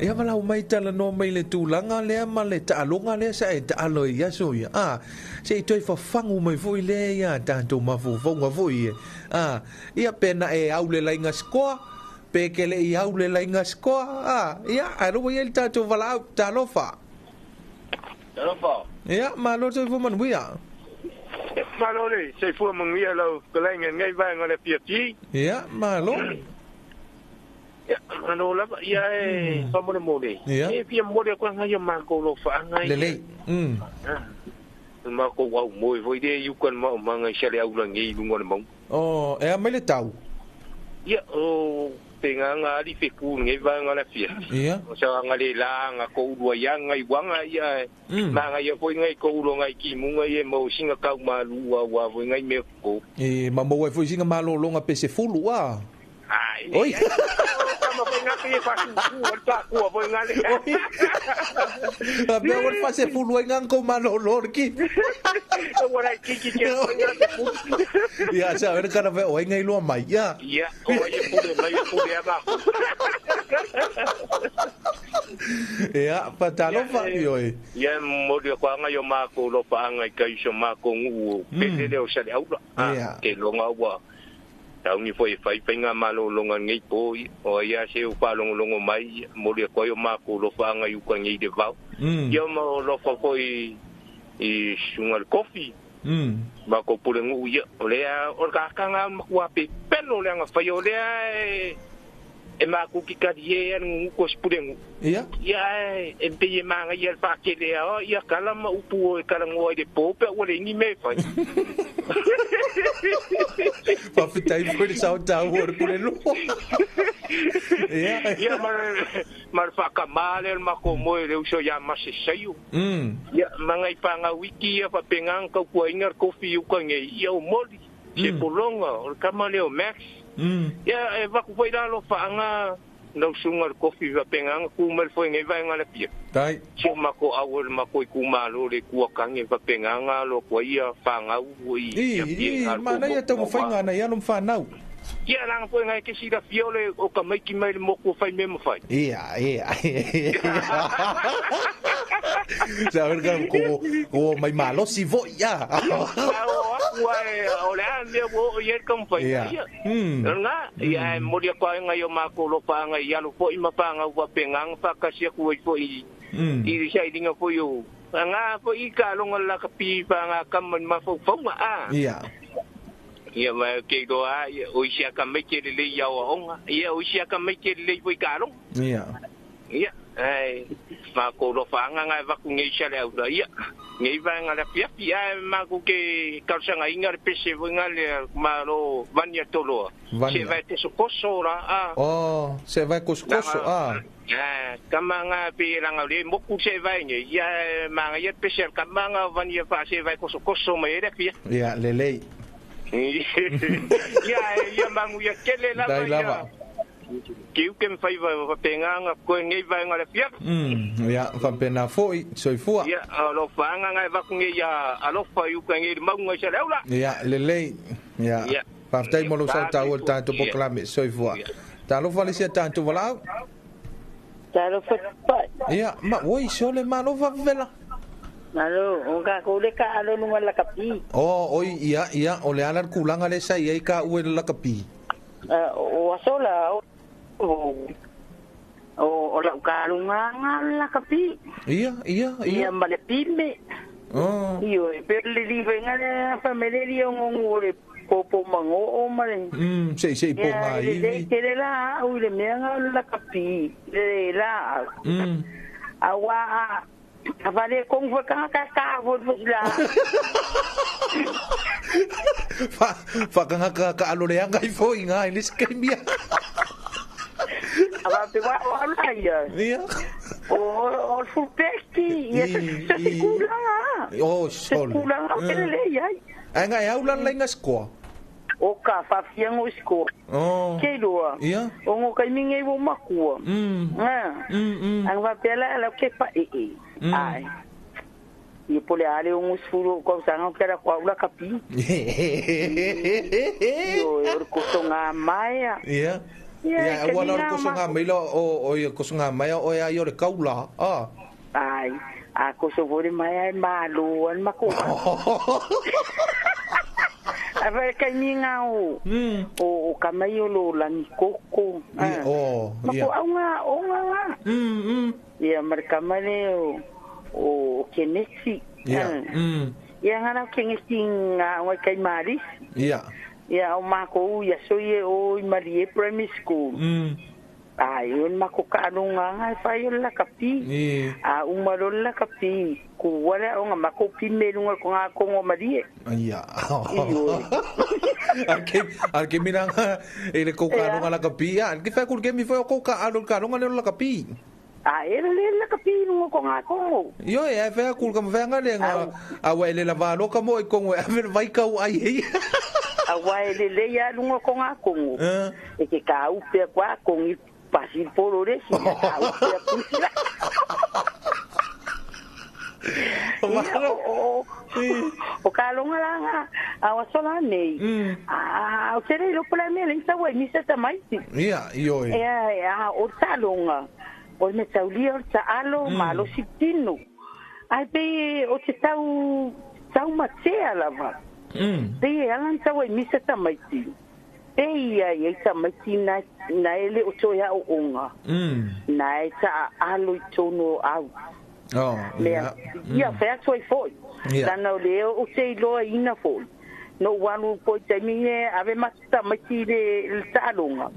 Ia wala mai tala no mai le tūlanga lea ma le taalonga lea sa e taalo ai aso ia. Se i toi whawhangu mai foi le ia tātou mafufonga foi e. Ia pena e au le lainga skoa. Pe ke le i au le lainga skoa. Ia, aro ia le tātou wala au talofa. Talofa. Ia, malo te fua manuia. Malo le, se fua manuia lau kalainga ngai vaenga le fiafi. Ia, malo. Ia, malo lava, ia e whamone mole. Ia. E fia mole koe ngai o mākou lo whaanga. Lelei. Mākou wau moe foi le yukan ma o manga i sale au langi i lunga le mau. Oh, e a mai le tau. Ia, o te ngā ali wheku ngai vaenga le fia. Ia. O sa ngā le la, ngā kourua ia, ngā iwanga ia. Mā ngā ia foi ngai kourua ngai ki munga ia mau singa kau malua ua foi ngai mea ko. E, ma maua e foi singa malolonga pe se fulu, a. Ai. Oi. ma foi ngā te whāku o le tākua foi ngā le. A mea ua le faasefulu ai ga kou malōlō le kivi. Ua lai kiki ke foi ngā te pule. Ia sa le kana fe o ai ngai lua mai ia. Ia, o ai e pule mai e pule a mākou. Ia, fatalofa ioe. Ia, moli o koanga i o mākou lofaanga i kaiso mākou nguu pele o sa le aula. Ia. Ke longa ua taungi foi e fai ngā malōlōga nei po o ia se o whaalongolongo mai moli o koe o mākou lofaanga i uka nei le vau. Ia ma o lofa foi i sunga le kofi. Ma ko pule ngu ia o lea o ka kanga makua pe pelo le anga fai o lea e mākou ki kari e anu ngu ko spule ngu. Ia. Ia e mpe e manga ia le whakele a o ia kala ma upu o e kala ngoa i le pōpe ua le ingi me fai. Whawhitai foi le sao tāu o le pule loa. Ia. Ia ma le whakamale le mako moe le uso ia mase saio. Ia manga i pānga wiki ia whapengang kau kua inga le kofi uka ngei ia o moli. Se polonga o le kama leo Max. Ia e waku foi lalo whaanga nau sunga le kofi whapenganga ku mai le foi ngai vaenga le pia. Tai. Se mako au le mako i kumalo le kua kange whapenganga lo kua ia whangau i I, i, mana ia tau mawhainga na ia lo mwhanau. Ia langa foi ngai ke sira fiole o ka maiki mai le moko whai me mawhai. Ia, ia. Sa ka ko mai malosi voi ia. O aku ai o le a mea o ia ka mawhai. Ia. Nga, ia e mori a koe ngai o mākou lo whaanga i alo foi ma whaanga ua penganga whakasia kua i foi i sa i ringa foi o. Nga foi i ka longa la ka pi whaanga kama ni mawhaufaunga a. Ia. Ia mai ke roa ia o isi aka mai ke lelei ia o onga. Ia o isi aka mai ke lelei foi ka longa. Ia. Ia, ai mākou lo whaanga ngai waku ngei sa le aura ia. Ngei vaenga le piapi ai mākou ke kausanga inga le pese voi ngā le malo vania toloa. Se vai koso koso la a. Oh, se vai koso koso a. Kama ngā pe ranga le moku se vai nge. Ia manga ia pese kama ngā vania fa se vai koso koso mai le pia. Ia lelei. Ia ia mangu ia kele lava ia. Ke uke mwhai whapenganga koe ngei vaenga le pia. Ia, whapena foi, soifua. Ia, alofa anga ngai waku ngei ia alofa i uka ngei maunga i sa leula. Ia, lelei. Ia, whaftai molo sau tāu o tātou poklame, soifua. Talofa le sia tātou walau. Talofa pai. Ia, ma, oi, sole malofa vela. Malo, o ka ko le ka alo nunga la kapi. Oh, oi, ia, ia, o le ala kulanga le sa ia i ka ue la kapi. O asola, o la ka lunga la kapi. Ia, ia, ia. Ia ma le pime. Oh. Io, e per le li venga le famele li o ngongo le popo mango o mare. Sei, sei, po nga i. Le le la, o le mea nga la kapi. Le la. Awa, Avale kong waka ka ka vo la. Fa fa ka ka alo le anga i fo inga i le skemia. Ava pe wa wa la ia. Ia. O o peki ia se kula. O sol. Kula le le ia. Anga e aula la inga skoa. O ka fa fiango skoa. Oh. Ke loa. Ia. O ngo kai minge wo makua. Anga va pela la ke pa e e. Ai. Ia pole ale o ngusfuro ko sanga ke ra kwa ula kapi. Io o kosonga maia. Ia. Ia wala o kosonga mai lo o o kosonga mai o ia o le kaula. Ah. Ai, a koso vore mai ai malo an mako. Ava kai ninga o. O kamai o lo lani koko. Oh, ia. Mako aunga onga. Ia markamale o kenesi. Ia. Ia ngana kenesi nga o kai mari. Ia. Ia o mako ia so ie o i Marie Primary School. Ai o mako ka lunga ngai fai o la kapi. A umaro la kapi. Ku wala o nga mako pime lunga ko nga kongo Marie. Ia. Al ke miranga ele ko ka lunga la kapi. Al ke fa ku ke mi foi ko ka alo ka lunga le la kapi. A ele le la kapi lunga ko nga kongo. Io e fa ku ka mvenga le nga a wa ele la va lo ka mo i kongo e vai ka ai ei. A wa ele le ia lunga ko nga kongo. E ke ka upe kwa kongi pasi polo le si ta pusi la. O ka longa langa a wasola nei. A o tere lo pala me le sa we ni sa tamaiti. Ia io e. Ia o ta longa. O me taulia o ta alo malo sitino. Ai pe o te tau tau matea lava. Pe ala tau e misa tamaiti. Pe ia ia tamaiti na na ele o toia o onga. Na e ta alo i tono au. Oh, ia. Ia fea toi foi. Lana o leo o te iloa ina foi. No walu poi te mine ave mata maiti le ta'alonga.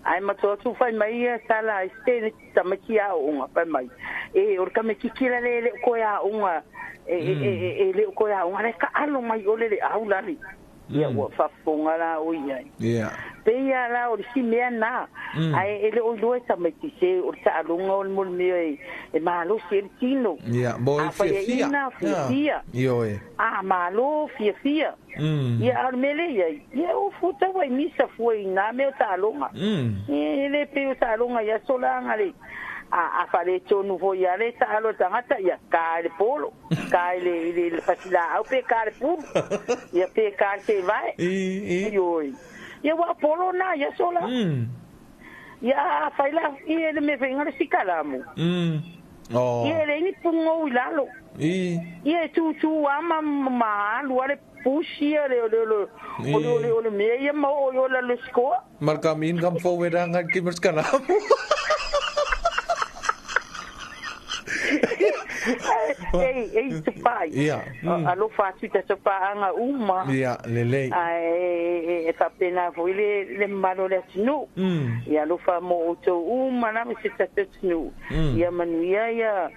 Ai matua tu fai mai ia sala e le tamaiti a onga fai mai. E o ka me kikira le le ko ia onga e le ko ia onga le ka alo mai o le le au lali. Ia ua fafonga la o ia. Ia. Pe ia la o si mea na. Ai ele o loe tamaiti se o ta'alonga o mo me e malo se tino. Ia, mo e fia fia. Io e. A malo fia fia. Ia al mele ia. Ia o futa wai misa fue na me o ta'alonga. E le pe o ta'alonga ia solanga le. A fale tonu fo ia le ta'alo tangata ia ka le polo ka le le fasila au pe ka le pulu ia pe ka te vai. I io. Ia wa polo na ia sola. Ia faila ia le me venga le sikalamu. Oh. Ia le ni pungo ilalo. I. Ia tu tu ama ma lu ale pusi le le le o le o le me ia ma o yo la le skoa. Markamin kam fo weranga ki merskalamu. Ei, ei, te pai. Ia. Alo fatu te te paanga uma. Ia, lelei. Ai, e whapena fo ile le malo le atinu. Ia alo wha mo o tau uma na me se te atinu. Ia manuia ia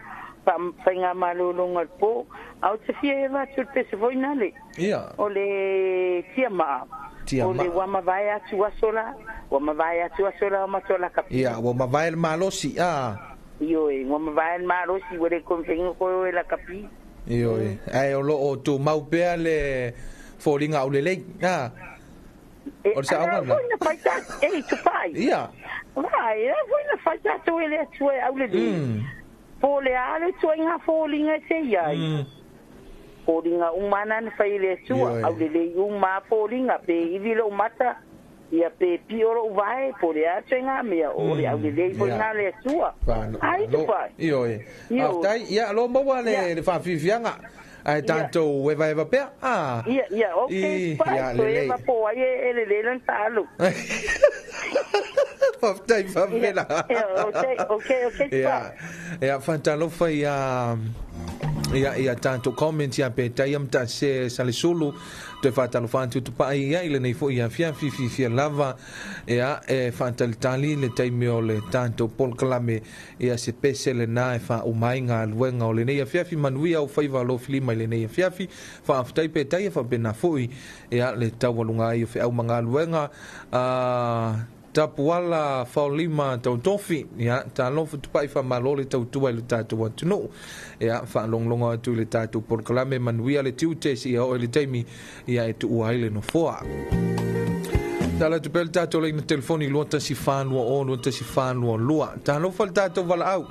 whainga malo longa le po. Au te fia e watu le pese foi nale. Ia. O le tia maa. Tia maa. O le wamavae atu asola. Wamavae atu asola o matola kapi. Ia, wamavae le malosi, a. Io e ngoma vai malosi o le konfengo ko la kapi. Io e ai o lo o tu mau pea le folinga o le lei. Ah. O sa ona. Na faita e tu pai. Ia. Vai, e foi na faita tu ele tu au le. Po le ale tu nga folinga se ia. Folinga umana na fai le tu au le le uma folinga pe i lo mata. Ia pe pioro vai por ia tsenga mea o le au le foi na le tua. Ai tu pai. Io e. Aftai ia lo maua le le faafiafiaga. Ai tanto eva eva pea. Ah. Ia ia okay. Ia le le. Po ai e le le lan talo. Aftai fa vela. Okay okay okay. Ia. Ia fantalofa ia ia ia tanto comment ia pe taiam ta se salisulu te fatalofa tu pai ia ile nei fo ia fia fi fi fi lava ia e fatalitali le taimi o le tanto pol kalame ia se pese le na e fa umainga luenga o le nei fia fi manuia o faiva lo filima ile nei fia fi fa aftai pe tai fa pena foi ia le tawalunga i fe au manga luenga a tapuala faulima tautofi ia talofa tupai fa malo le tautua i le tatou atunuu ia faalogologo atu i le tatou polokalame manuia le tiute seia oo i le taimi ia e tuua ai le nofoa. Tala atu pea le tatou laina telefoni 2142 2142. Talofa le tatou valaau.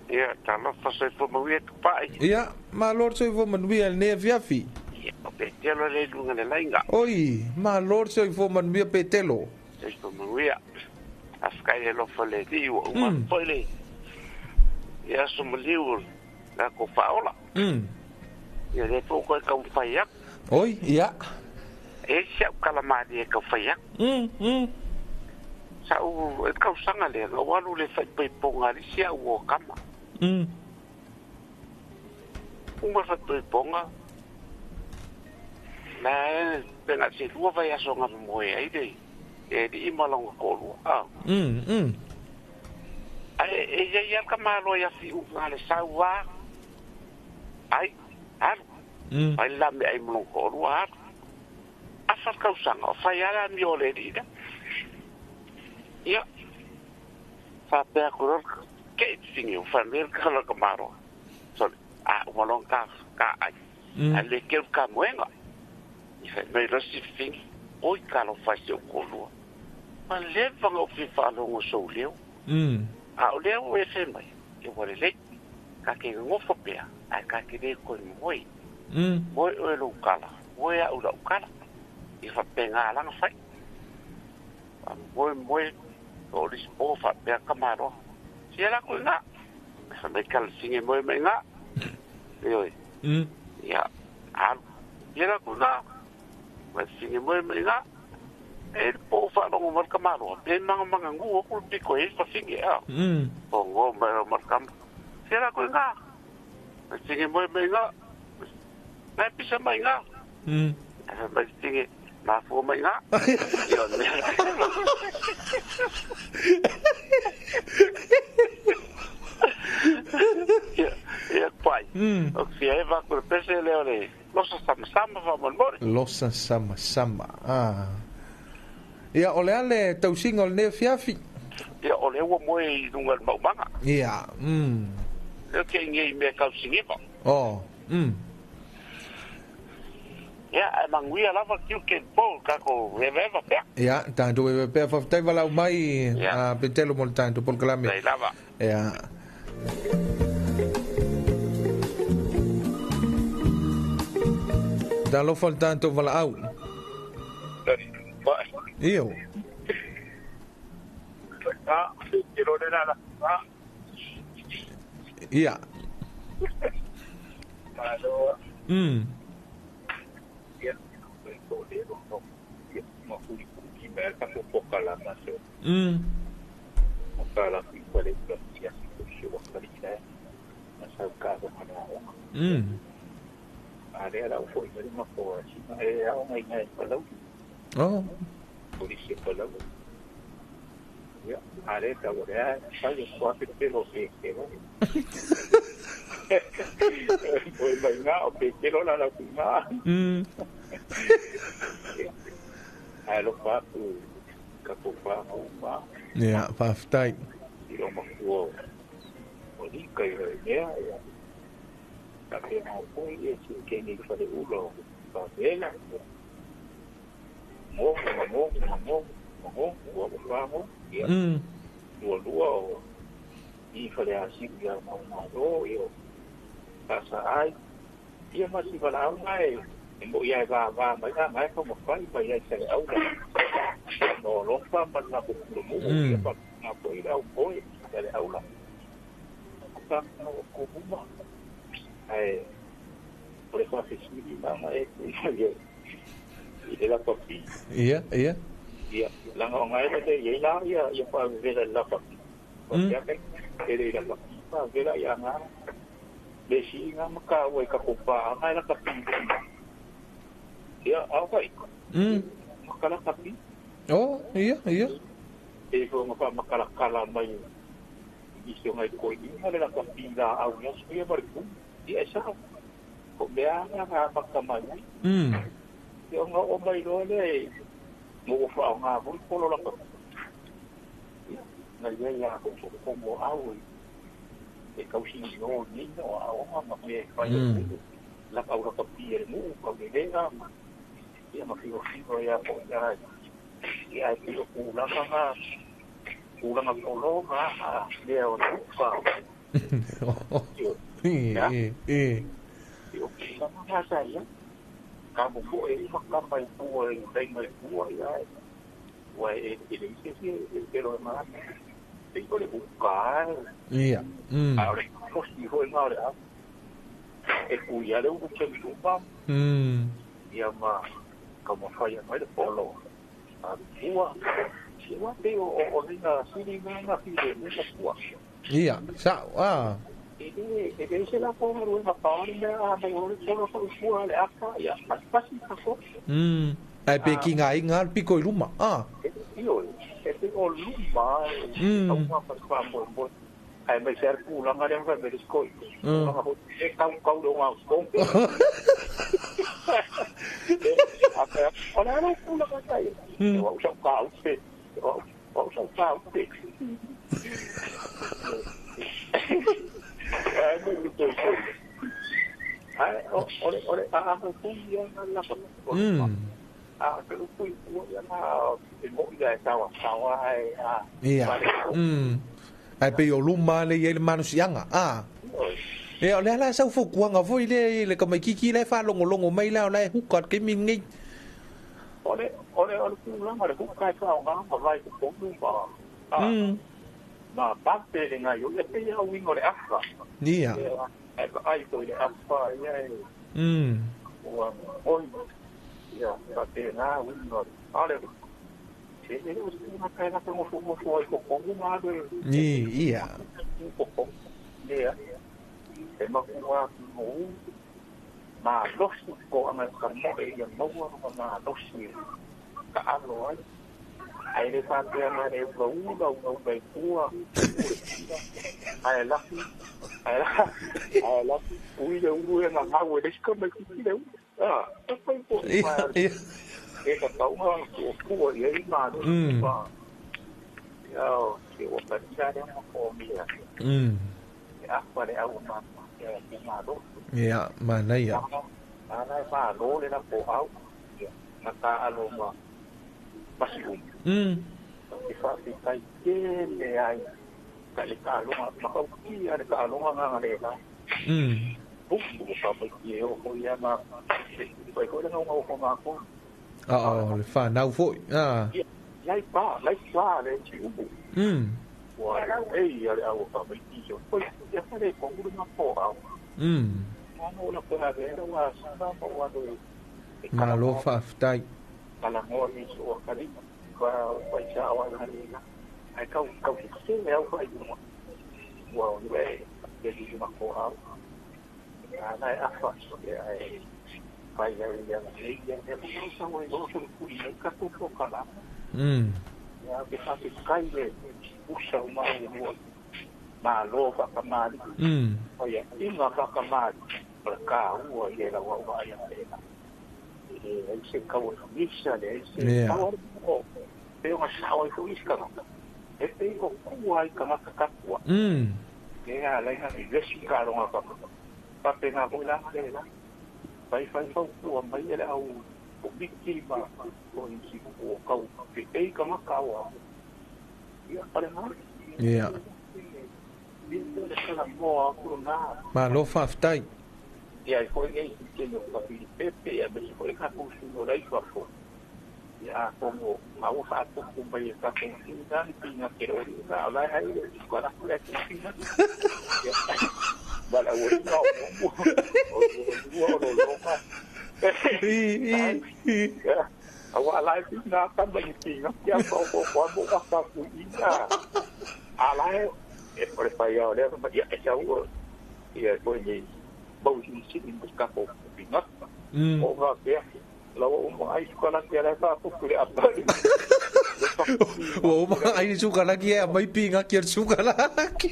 Ia talofa soifua manuia tupai. Ia malo le soifua manuia lenei afiafi. Ia o Petelo le luga le lainga. Oi, malo le soifua manuia Petelo. Soifua manuia. Afkai le lofa le liu o uma foi le. Ia so maliu la ko faola. Ia le fo ko ka fai ak. Oi, ia. E sa kala mali e ka fai ak. Sa u e ka sanga le ga walu le fai pe ponga li sia o kama. Uma fai pe ponga. Na penga se lua vai aso nga moe ai de e di imalonga ko lua. Ah. Ai e ia ia ka malo ia fi u nga le saua. Ai alu. Ai la me ai molonga ko lua. Afa kausanga o fai ala mi ole di da. Ia. Fa pe ko ke tingi o fa me ka la ka maro. Sorry. A molonga ka ka ai. A le ke ka moenga. I fai mai rosi fingi, oi ka lo fai se o kolua. Ma leva ngau fi whaalongo sou leo. A o leo e whe mai. E wale lei. Ka ke ngofo pea. Ai ka ke le koe moe. Moe oe lo ukala. Moe a ula ukala. I whapenga alanga whai. Moe moe. O lisi po whapea ka maroa. Sia la koe ngā. Wha mai kala singe moe mai ngā. Ioi. Ia. Alu. Sia la koe ngā. Wha singe moe mai ngā. E po whaalongo mar ka maroa. Pe manga manga ngu o kuru piko e wha a. O ngō mai o mar kama. Sia la koe ngā. Wha singe moe mai ngā. Nai pisa mai ngā. Wha mai singe mafua mai ngā. Ia mea. Ia pai. O fia e wako le pese leo le losa sama sama fa monmori. Losa sama sama. Ah. Ia o le ale tausinga o le nea fiafi. Ia o le ua moe i lunga le maumanga. Ia. Leo ke inge i mea kausingiva. Oh. Ia, e manguia lava kiu ke po kako eva pea. Ia, tātou eva pea whawhtai walau mai a Petelo mo le tātou polokalame. Nei lava. Ia. Talofa le tātou walaau. Iyo. Ia. Oh. Ia, whawhtai. Ia, ia. Ia, langa o ngai le ia la ia ia pa vela la pa. Ia ke ele la pa vela ia nga. Le si nga maka o ka ko pa ngai la ka pi. Ia au kai. Maka la ka pi. Oh, ia, ia. E ko maka maka kala mai. I se ngai ko i nga la ka pi la au ia se ia mar ku. Ia sa. Ko mea nga maka mai. Ia nga o mai lo le mo fa nga mo polo la ka. Na ia ia ko ko mo au e kausi no ni no au ma me fa la ka ura ka pi e mo ka le nga ia ma fi o fi ia ko ia ia i o ku la ka ku la nga o lo nga le o fa. E e o ka ma sa ia ka mo fo e fa ka mai pu e dai mai pu ia wa e e se se e lo ma e ko le bu ka ia a ore ko si ho ma ore e ku ia le u ke mi pa ia ma ka mo fa ia mai le polo a ua si wa te o o ni na si ni na fi le ni ka ia sa a E se la po ro ma pa ni a mo ro polo ko ua le aka ia pasi ka ko. Ai pe ki ngai ngal piko i luma. Ah. Io e pe o luma o ma pa pa mo mo. Ai me ser ku la ngare fa me sko. Ma ho e ka ka lo nga ko. A ora ro ku la ka tai. O sa ka o se. O sa ka o se. Ai ore ore a a ku ia la ko. A ke upu i ua ia na e mo ia e tawa tawa ai a. Ia. Ai pe o luma le ia le manusianga. A. Ia o le ala sau fautuaga foi lea i le tamaititi la e faalogologo mai la o la e huka le taimi lenei. O le o le o le tulaga o le huka e faaaoga ma vae totonu ma a ma pape le gaioia pei a uiga o le afa. Ia. Ae vaai foi i le afa ia e ua oi ia faapena uiga o le a o le e le o se tagata e latou nofonofo ai totonu ma alu e I ia. Totonu lea e matua tinou malosi toaga e tamoe ia maua lona malosi e taalo ai ae le faapea na le ulaula ulaula i tua ae lafi ae ae lafi ui le ulu e gagau e le isi tamaititi le ulu a e fai foʻi Ia ia. E tatauga tuatua i ai malosi ma ia o se ua paia lea ma koomia e afa le au ma e malosi. Ia, manaia. Ana e malo le lapo au ia na taalo ma masiumu e faafetai tele ai ka le taaloga makautia le taaloga gaga le la pupu o famaiti e oo ia ma fai foi le gaugau o makou. A o le whanau foi. Ah. Ia lai pa lai pa le siumu ua ei ia le au o famaiti so foi ia fale ko ulu ma po au ana o la ko ave ua sa ma ua lo e Malo kalagoa faafetai. Kalagoa ni so kalima ka fai sa wa na le la ai kau kau se le au fai uma ua o le e di ma ko au ana e afa e ai fai ia ia le ia e mo sa wa lo so ku i ka ku ko kala ia ke fa ke kai le usa uma o ma lo fa ka mali o ia inga fa ka mali o ka ua ia la wa wa ia le la e ai se kau e misa le ai se kau o pe o sa o ko iska e pe ko kua i ka maka kapua e a la ina i vesi ka ronga ka pa pe na ko la le la fai fai fau kua mai ele au o miki ma o i si o kau pe e ka maka o ia pare na Ia. le kala moa ku na Malo faafetai. Ia foi e ke no ka pepe ia me foi ka ku su no lai fa fo ia como ma o fa ku ku mai ka ku na ni pinga ke ro na la hai le ko la ku le ku pinga bala o no o o o lo ma I i i. awa lai pinga ka mai pinga kia ko ko ko mo ka ka ku ina ala e por fa ia le ma ia e sa o ia ko ni bau si si ni ka ko pinga o va pe la o mo ai ko la ke la ka ku le apa. Ua uma ai suka laki e mai pinga ki suka laki.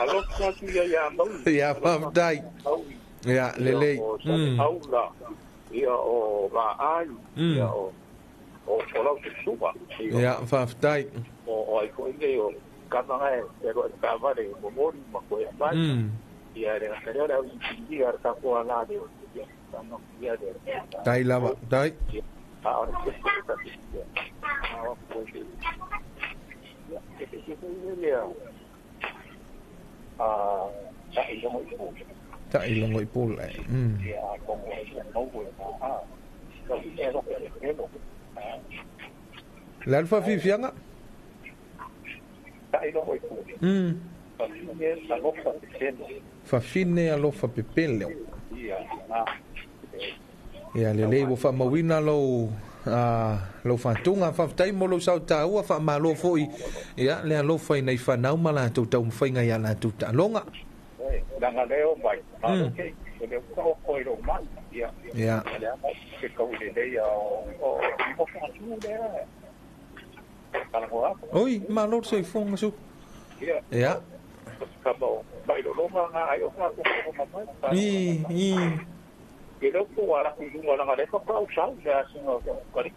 Alo ka tu ia ia mau. Ia faafetai. Ia lelei. O sa au la ia o va ai ia o o o lau suba. Ia faafetai. O o ai ko ile o ka nga e ro ka va le mo mori ma ko ia mai. Ia le ka le au i ia ka ko ala le ia ka no ia le. Tai lava, tai. A o le ka a o ko ia e ke ke le a ta i lo mo i Ta i longo i pule. Ia ko mo i no ko a ka i e ro e lo Le alfa fifianga? Ta i longo i pule. Fafine alofa pepele. Fafine alofa pepele. Ia na. Ia lelei ua faamauina lou lou faatuga faafetai mo lou sautaua faamalo foi ia le alofa ina i fanau ma latou taumafaiga iā latou taaloga. Langa leo mai. Malo ke le uka o koi lo mai. Ia. Ia. Le ama ke kau le le ia o o mo fa tu le. Kala hoa. Oi, malo soifuaga su. Ia. Ia. Ka mo mai lo longa nga ai o ka ko ko mai. I i. Ke lo ko ala ku lunga langa le fa ka usau le asinga o ka ri.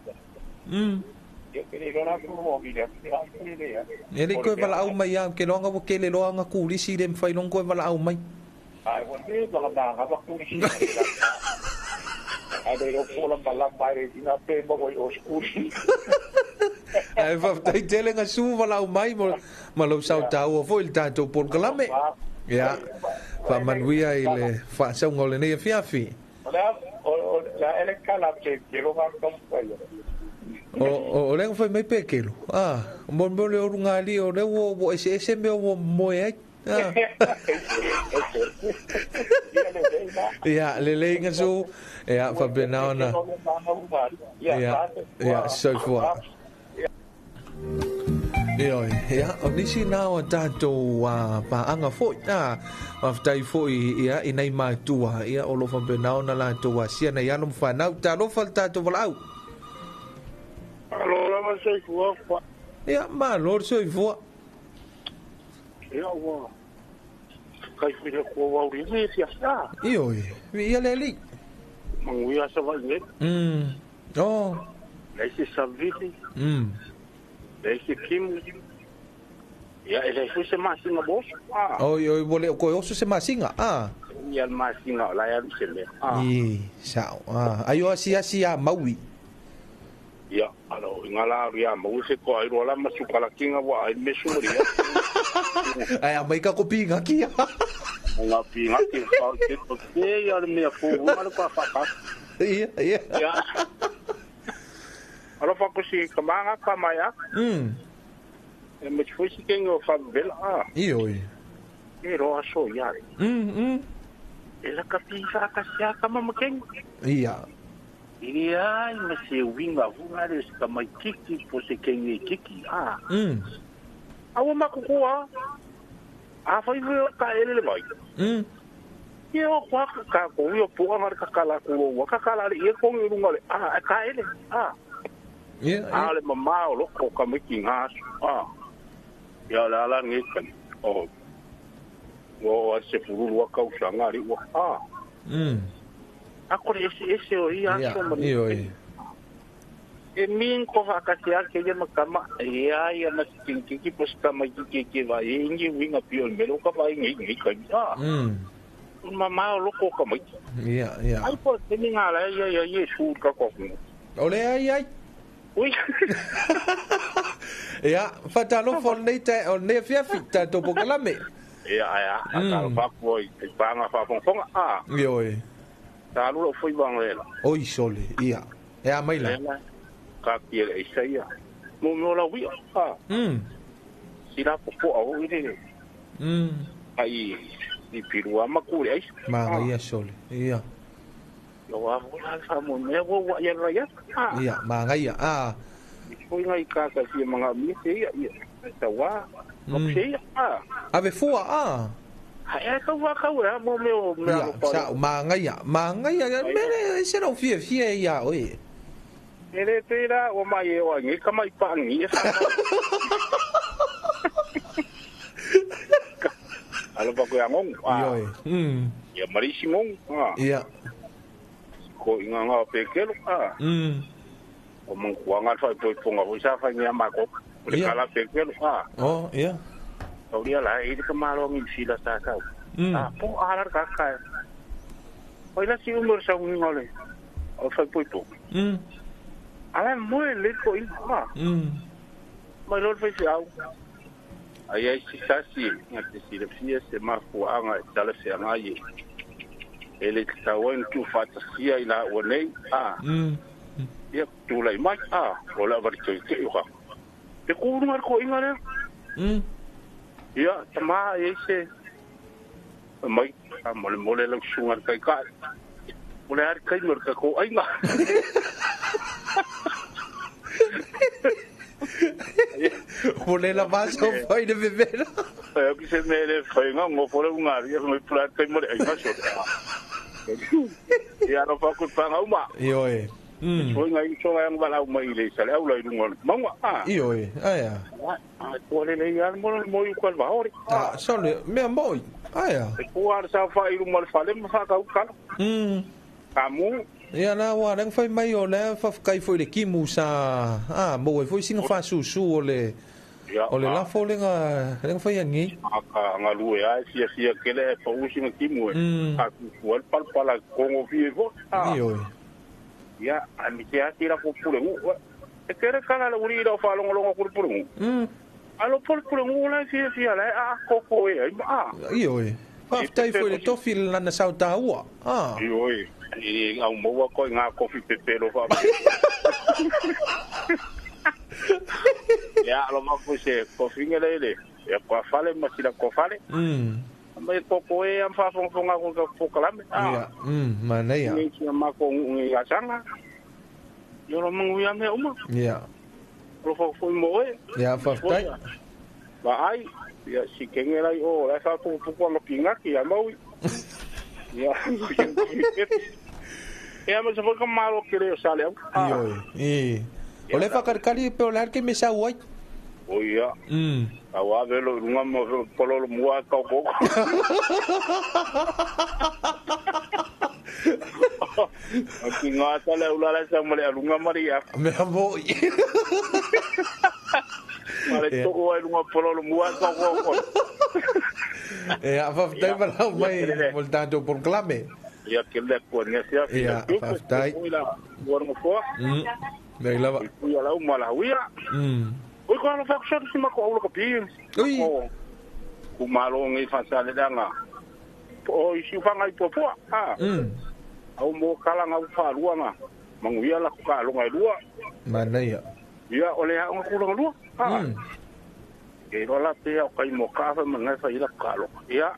Ia ke le la ko mo i le le le. E le koe valaau mai a ke loanga ua kele loanga kulisi le mawhai long koe valaau mai. Ai, ua le baka ma nga ba kulisi. Ale ro pola mala mai ina pe mo o skuli. Ai faafetai tele gasu valaau mai ma lou sautaua foʻi le tatou polokalame. Ia faamanuia i le faasauga o lenei afiafi. O le fai mai pekelo. Ah, mo mo le oruga ali o le ua eseese mea ua moe ai. Ah. Ia, lelei gasu. Ia, faapena ona. Ia, ia, soifua. Ioe, ia, o nisi nā o tātou pāanga foi, faafetai foi ia i nai matua, ia o lo faapena ona latou asia nai alo ma fanau, talofa le tatou valaau. Alo lava soifua. Ia, malo le soifua. Ia ua kai file ko wau ri me fia sa. Ioe, ia le ali. Manguia sa vai ne. Oh. Le se savili. Le se kimu. Ia ele foi se masinga bo. Ah. Oi oi bole ko oso se masinga. Ah. Ia masinga la ya se le. Ah. I sao. Ah, ayo asi asi a maui. Ia, alo ingala ria mau se ko ai rola masukala kinga wa ai mesu ria. Ai a mai ka ko pinga kia. Nga pinga ki fa ke ko ke ia le mea fo wa le pa fa ka. Ia, ia. Ia. Alo fa ko si kamanga ka maya. E me foi si kengo fa vela. Ah. Io. E ro aso ia. E la ka pinga ka sia ka mama keng. Ia. Ia, ma se winga hunga le se mai kiki po se kenge kiki. Ah. Awa makukoa. A fai fai ka ele le mai. Ia o kwa ka ko ia po nga ka kala ko wa ka kala le ia ko ngi le. Ah, ka ele. Ah. Ia. A le mama o loko ka miki nga. Ah. Ia la la ngi kan. Oh. Wo a se furu wa ka usanga ri wa. Ah. Akore ese ese o ia so mani. Io. E min ko ha ka te ake ia makama ia ia ma kinki ki posta mai ki ki va e ingi winga pio melo ka vai ngi ngi ka. Ah. Mama o loko ka mai. Ia, ia. Ai po te ninga la ia ia ia su ka ko. Ole ai ai. Ui. Ia, fatalo fo nei te o nei fiafi ta to pokalame. Ia ia, ta fa ko i panga fa fonga. Ah. Io e. Ta lu foi bangela. Oi sole, ia. E a mai la. Ka ki le isaia. Mo mo la wi. Ah. Sila po po au ile. Ai i pirua makuri ai. Ma ia sole. Ia. Yo a mo la fa mo me wo wa ia la ia. Ah. Ia, ma ia. Ah. Foi ngai ka ka si manga mi se ia ia. Ta wa. Ko se ia. Ah. Ave fua ah. Ai ka wa ka wa mo me o me alo pa. Sa ma ngai ma ngai me se no fie fie ia oi. Ele te ra o mai e o ngi ka mai pa ngi. Alo pa ko ngong. Ah. Ia marisi ngong. Ah. Ia. Ko inga nga pekelo. Ah. O mong kuanga fa po ponga o sa fa ngi ma ko. Le kala pekelo. Ah. Oh, ia. O ia la e ka malo ngi sila sa ka. Ah, po ara ka ka. Oi la si umor sa ngi ngole. O fa po po. Ala mo le ko i ma. Mai lor fa si au. Ai ai si sa si nga te si le fia se ma fu anga tala se anga ye. Ele ta wan tu fa ta sia ila o nei. Ah. Ia tu lai mai. Ah, o la va te te o ka. Te ko ngar ko inga le. Ia tama e se mai a mole mole la sunga kai ka. Mole ar kai mor ka ko ai nga. Mole la vaso foi de vivera. Eu que se me le foi nga ngo fole unga ia me pula kai mole ai nga so. Ia no fa ku pa nga uma. Io e. Foi nga iso nga ngala uma ile sale au lai lunga. Manga. Ah. Io e. Aia. Ah, ko le le ia mo mo i ko va ori. Ah, sole me moi. Aia. Ko ar sa fa i mo fale mo fa ka ka. Kamu. Ia na wa rang fai mai o le fa kai foi le kimu sa. Ah, mo e foi singa fa su su o le. O le la fo le nga fai ngi. Aka nga lu e ai sia sia ke le pa u singa kimu e. A ku al pal pala kongo fi e fo. Ah. Io e. Ia, a mi te ati la ko pule ngu. E kere kala le uri ro fa longo longo pule ngu. Alo pule pule ngu la fia fia la a koko e ai ma. Ioe. Faafetai foi le tofi le lana sau tāua. Ah. Ioe. I au maua koe ngā kofi pepelo fa. Ia, alo ma se kofi ngele le. Ia ko fale ma sila ko fale. Mai koko e am fa fonga ko ko kalame. Ia. Manaia. Ni sia ma ko ngi asanga. Yo lo mangu ia me uma. Ia. Lo fa foi mo e. Ia faafetai. Ba ai, ia si kenge lai o la fa pu pu ko pinga ki ia mau. Ia. Ia ma se foi malo ke le sale. Ioe. E. O le fa kali pe o le ke me sa wai. O ia. Au ave lo lunga mo polo mua ka ko. Aki ngā tale ulala sa male alunga maria. Me mo. Male to o lunga polo mua ka ko. E a faafetai malau mai mo le tatou polokalame. Ia ke le ko ni sia. Ia faafetai. Nei lava. Ia lau mala uia. Oi ko ala fa si ma ko au ka pi. Oi. Ku malo ngi fa sa le danga. O isi fa ngai po po. Ah. Au mo kala ngau fa lua nga. Manguia la ka longa lua. Manaia. Ia ole ha nga kulanga lua. Ah. E ro la te au kai mo ka fa manga fa ila ka lo. Ia.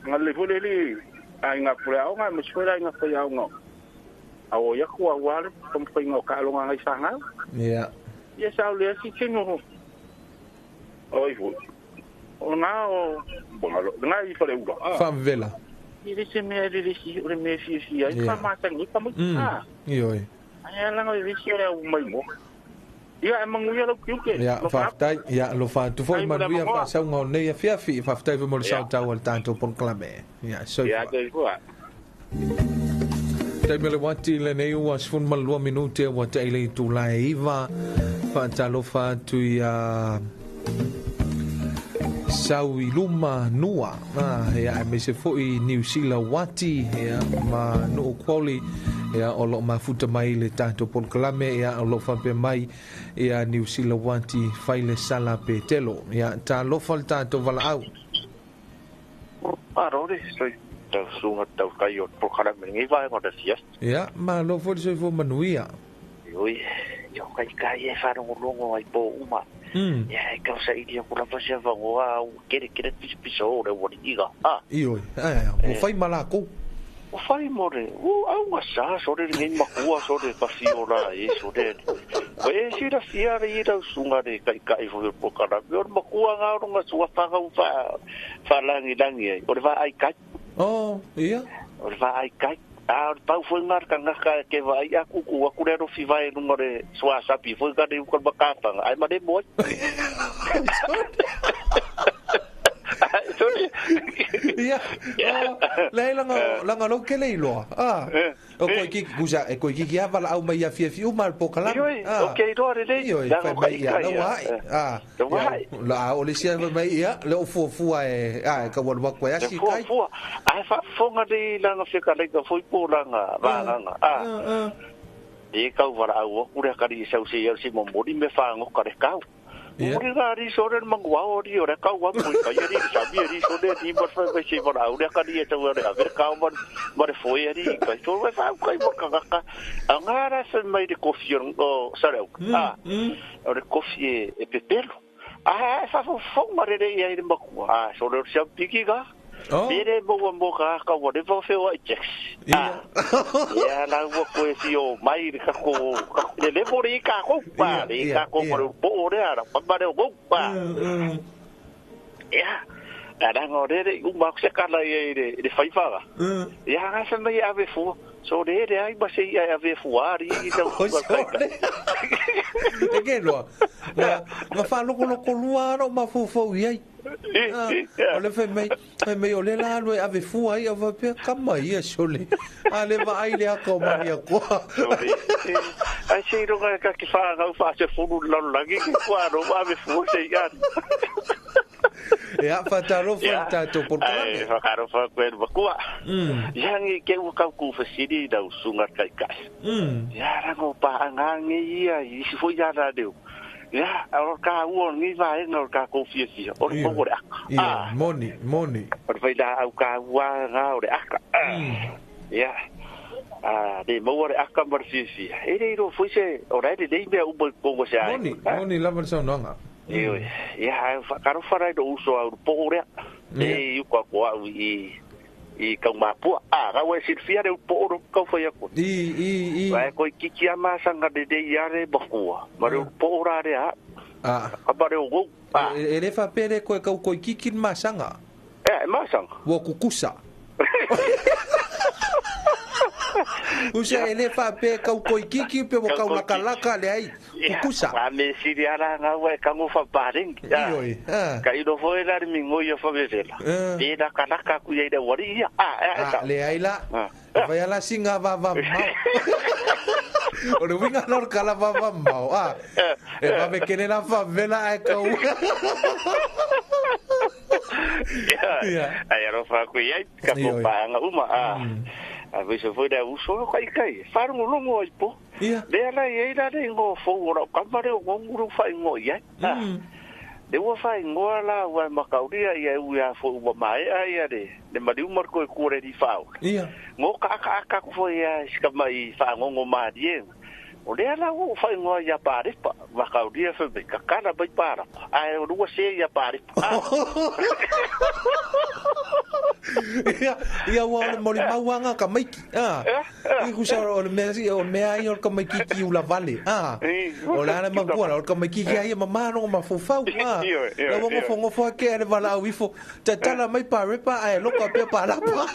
Ngale fo le li ai nga pule au nga mo sfera nga fa au nga. Au ia ku au ale kom fa nga ka longa ngai sa nga. Ia. Ia sa le si tino. Oi fu. O na o bon alo nga i fa le ula. Fa vela. I se me le si o le me fi fi ai fa ma tangi fa mo. Ah. Ioe. Ai la nga le si le u mai mo. Ia e manguia lo kiuke. Ia faafetai. Ia lo fa tu foi manuia fa sau ngau nei a fia fi faafetai foi mo le sau tau al tanto polokalame. Ia so. Ia te fua. Tai mele wati le nei ua 12 minute ua tai le tula iva faatalofa atu ia sau i luma nua. Ia e mese foi New Zealand wati ia ma nuu kuauli ia o lo mafuta mai le tatou polokalame ia o lo faapea mai ia New Zealand wati faile sala petelo ia talofa le tatou valaau. Arore soi tau sunga tau kai o polokalame ngi vai ngo da fiesta. Ia ma lo foi soi fo manuia. Oi yo kai kai e farongo ai po uma. Ia e kau sa iria kula pasia vangoa au kere kere pisa pisa o le wari iga. Ah. Ioi, o fai malako. O fai more, o au nga sa sore ngai makua sore ka fiola e sore. O e sira fia re ira sunga re kai kai fo pokara. O makua nga ro nga sua panga u fa fa langi langi ai. O le va ai kai. Oh, ia. O le va ai kai. A pau foi ngar ka ngaka ke vai a kuku a kure ro fi vai lunga re sua sapi foi ka re ko bakapa ai ma re moi. Sorry. Ia. Le langa langa lo ke le iloa. Ah. O koi ki kusa e koi ki kia vala au mai a fia fi uma al pokalam. Ah. Okay, do re le. La mai ia la wai. Ah. La o le sia mai ia le o fuafua e a ka wa wa ko ya si kai. Fuafua. Ai fa fonga le langa fe ka le ka foi po langa va langa. Ah. E kau vala au o kure ka ri sau se ia si mo mori me fa ngo ka re kau. Uri ngā ri sore mangua ori ore kau wa pui ka ri sabi ri sore ni mo fa ka si mo au re ka ri e tau re ave kau mo mo re foi ri ka to we fa ka mo ka ka anga ra se mai de kofi o sare a ore kofi e pepelo a fa fo fo mo re ia i makua a sore o sia piki ka Mere mo mo ka ka wa re fa wa checks. Ia la wa ko e o mai ka ko le le mo ri ka ko pa ri ka ko mo po re ara pa ba re go pa. Ia ara ngo re re u ma se ka la ia re re fai fa. Ia ga se mai ave fu. So re re ai ba se ia ave fu ari i tau ko ka. E ke loa. Ma fa loko loko lua ro ma fu fu ia. O le fai mai o le la alo e ave fua ai au pea kama ia sole. A le vaai le aka o maria koa. Ai sei ronga ka ki whaangau wha se furu lalo langi ki kua ro ave fua se i ani. Ia, faatalofa i le tatou polokalame. Ai, faatalofa atu e le matua. Ia, ngi ke ua kau ku fesili i lau susuga le taitai. Ia, leaga o paaga nei ia i isi foi ala leo. Ia, o le taua o lenei vaega o le tatou fiafia, o le maua o le aka. Ia, moni, moni. O le vailaau taua lena o le aka. Ia, a le maua le aka ma le fiafia, e le iloa foi se, o la e lelei mea uma i totonu o se aiga. Moni, moni lava le saunoaga. Ioe, ia, ae faatalofa la i lou uso a Ulupoo lea, lea e i uka atu o au i i Kaumapua. A, na ua e silafia le Ulupoo lea ou te tau fai atu ai. I, i, i. Ae toeitiiti lava masaga lelei lava le matua, ma le Ulupoo la lea au. A. Kama le ougou. A. E le faapea le toe kau toeitiiti le masaga. Ea, e masaga. Ua kukusa. Usa e le faapea e kau toeitiiti pe ua kau lakalaka, leai, kukusa. Ia, me sili lava la gaua e tago faapaleni. Ioe, a. Ka ilo foi la le migoi o Favevela, pe lakalaka atu i ai le aualii ia. A, ea, e A, sao. leai la, e fai lava la sina vavamao. O le uiga la o le kala vavamao, a, e vave kele la Favevela ae kau. Ia, ai alofa atu i ai, ka Ioe. paaga uma. A, aemaise foi le auso o kaikai, e faalogologo ai po. Ia. Lea la i ai la le igoa fou o lau kama lea o Gogu lea ua faaigoa i ai. A, lea ua faaigoa la ua e makaulia ia e ui lava foi ua maea ia le le maliu ma le toe kua le alii faaola. Ia. Go kaakaaka atu foi lava i si tamai fagogo maliega. O lea la ua ou faaigoa ia Palepa, makaulia fai mai, tatala mai Palapa, ae o lua se ia Palepa. A. Ia, ia ua o le molimau aga ka maiki. A. I kusa o le mea o le mea ai o le tamaititi ula vale. A. O le a le makua la o le tamaititi ai e mamā lona mafaufau. A. La ua nofonofo ake le valaau ifo, tatala mai Parepa ae loka pea Palapa.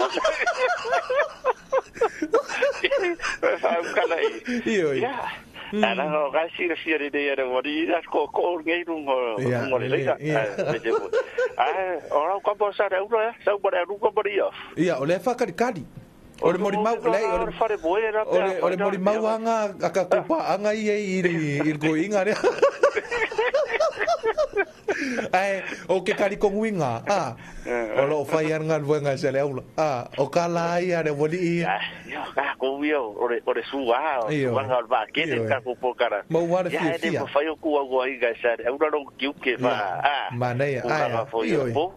Faaukala i. Ioe. Ia. Ana o ka silafia lelei ana ua ni ina ko ko ngei lunga o le leina. Ai, o lau kapa o sa le aula ia, sau ma le aluga ma le ia. Ia, o le whakalikali. O le molimau, le, o le whare moe ra o le, o le molimau anga a ka kupa anga ia i le, i le koinga lea. Ai, o ke kari konguinga, a, o lo whai an ngā luenga se le aula, a, o ka la ia le wali ia. Ia, ka ko ia o le sua, o Ioe. suaga o le vaakele, Ioe. ka ko pokara. Ma ua le Ia, e le fiafia. mawhai o ku au ai ga sa le aula rongo ki uke wha, a, Manaia, o aia, ngā whai o ioe. po.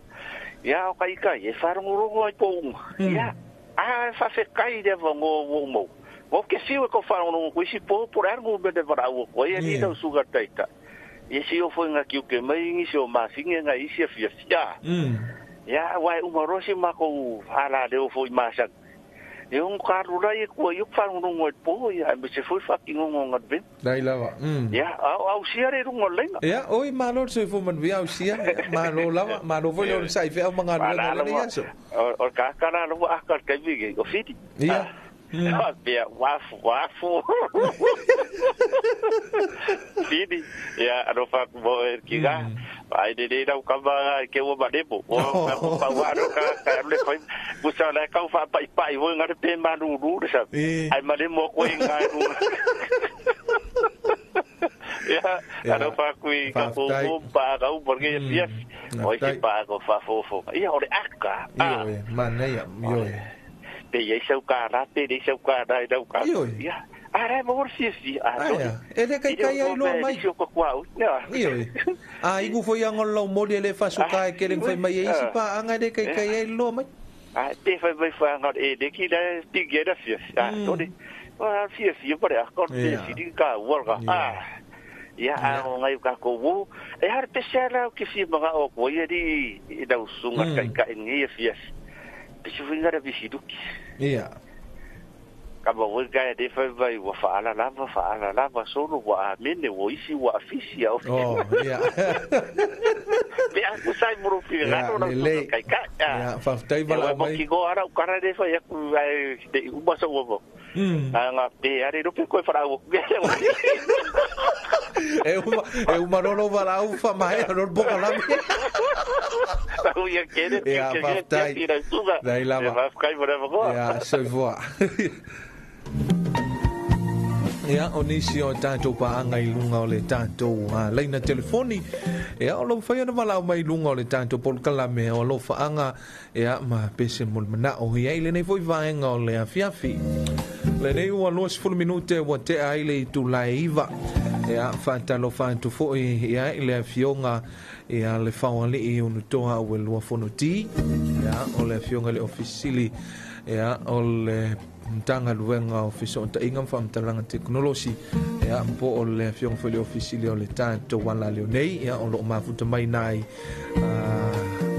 Ia, o ka ika, e wharongorongo ai po unga. Ia, a, e whawhekai le wa ngō wō mau. Wau ke siu e ko wharongorongo ko isi po, po le arungu me le warau o koe, ia ni lau suga taita. Ia si o foi ngā ki uke mai ngi si o masinge ngā isi a fiafia. Ia, wai uma rosi ma kou ala leo foi masang. Ia ungu ka rura ia kua iu wharongorongo ai po, ia, me se foi whakingongo ngā vim. Dai lava. Ia, au, au sia re runga leina. Ia, oi, malo le soifua manuia au sia. Malo lava, malo foi le ona sa i whea o mga luenga le nei aso. O kakara lava aka le kaimi ke, o whiti. Ia. Pea, wafu, wafu. Whiti. Ia, alofa aku mo e ki ngā. Ai, ne nei rau kama ngā ke ua maremo. O, ka mo pa ua aro ka, ka le whai. Musa la kau wha pai pai, wo ngā re pe manu ru le sa. Ai maremo koe ngā runga. Ia, alofa aku i ka Whaftai. kōkō pā kau, porque ia fiafi. O i te pā ko whafofo. Ia, o le aka. Ioe, manaia, ioe. Pe ia isau ka rā, pe ia isau ka rā, i rau ka. Ioe. Ia, ara mo ora fiafi. A, Aia, e le kai kai ai loa mai. Isi o kua au. Ia. Ioe. A ingu foi anga lau moli e le whasuka e keleng whai mai e isi pa anga e le kai kai ai loa mai. A, te whai mai whai anga e le ki la pingi e la fiafi. A, tore. A, fiafi e pare a, ka te whiri ka uarga. A, ia, a, o ngai ka ko wō. E hara te sea lau ki whia mga o koe ia ri i lau sunga kai kai ngi e fiafi. Pisi fui ngara pisi duki. Ia. Ka ma wai kai te whai mai ua whaala lava, whaala lava, solo ua amene, ua isi, ua afisi au. Oh, ia. Me aku sai moro whia Ia, ngaro lau lelei. sunga kai kai. Ia, whaftai Ia, wala wai mai. moki go ara ukara re whai aku ai te uma sa ua mo. Nā ngā pe are rope koe wharau. E uma, e uma roro wala au wha mai, roro poka lami. Au ia kere, Ia, kere, whaftai. kere, kere, sunga. Dai lava. Ia, whafkai mora whakoa. Ia, soifua. Ia, o nisi o tatou paaga i luga o le tatou laina telefoni. Ia, o lo o mafai ona valaau mai i luga o le tatou polokalame o Alofaaga, ia, ma pese mo le manao ia i lenei foi vaega o le afiafi. Lenei ua 20 minute ua tea ai le itula e 9. Ia, faatalofa atu foi ia i le afioga ia le Faoalii Unutoa Auelua Fonoti. Ia, o le afioga i le Ofisa Sili, ia, o le Matagaluega o Fesootaiga ma Faamatalaga Tekonolosi, ia, po o le afioga foi i le Ofisa Sili o le tatou alaleo nei, ia, o lo o mafuta mai nai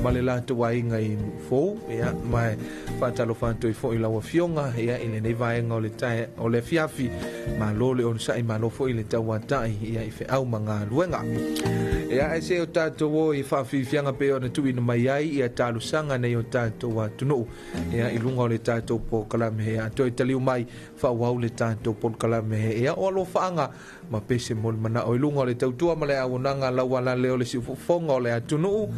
ma le latou aiga i Nuufou, ia, ma e faatalofa atu ai foi i lau afioga, ia, i lenei vaega o le tae o le afiafi. Malo le onosai, malo foi le tauatai, ia, i feau ma galuega. Ia, ae se o tatou o i faafiafiaga pei ona tuuina mai ai ia talosaga nei o tatou atunuu, ia, i luga o le tatou polokalame. Ia, toe taliu mai faaauau le tatou polokalame, ia, o Alofaaga ma pese mo le manao i luga o le tautua ma le auaunaga lau alaleo le siufofoga o le atunuu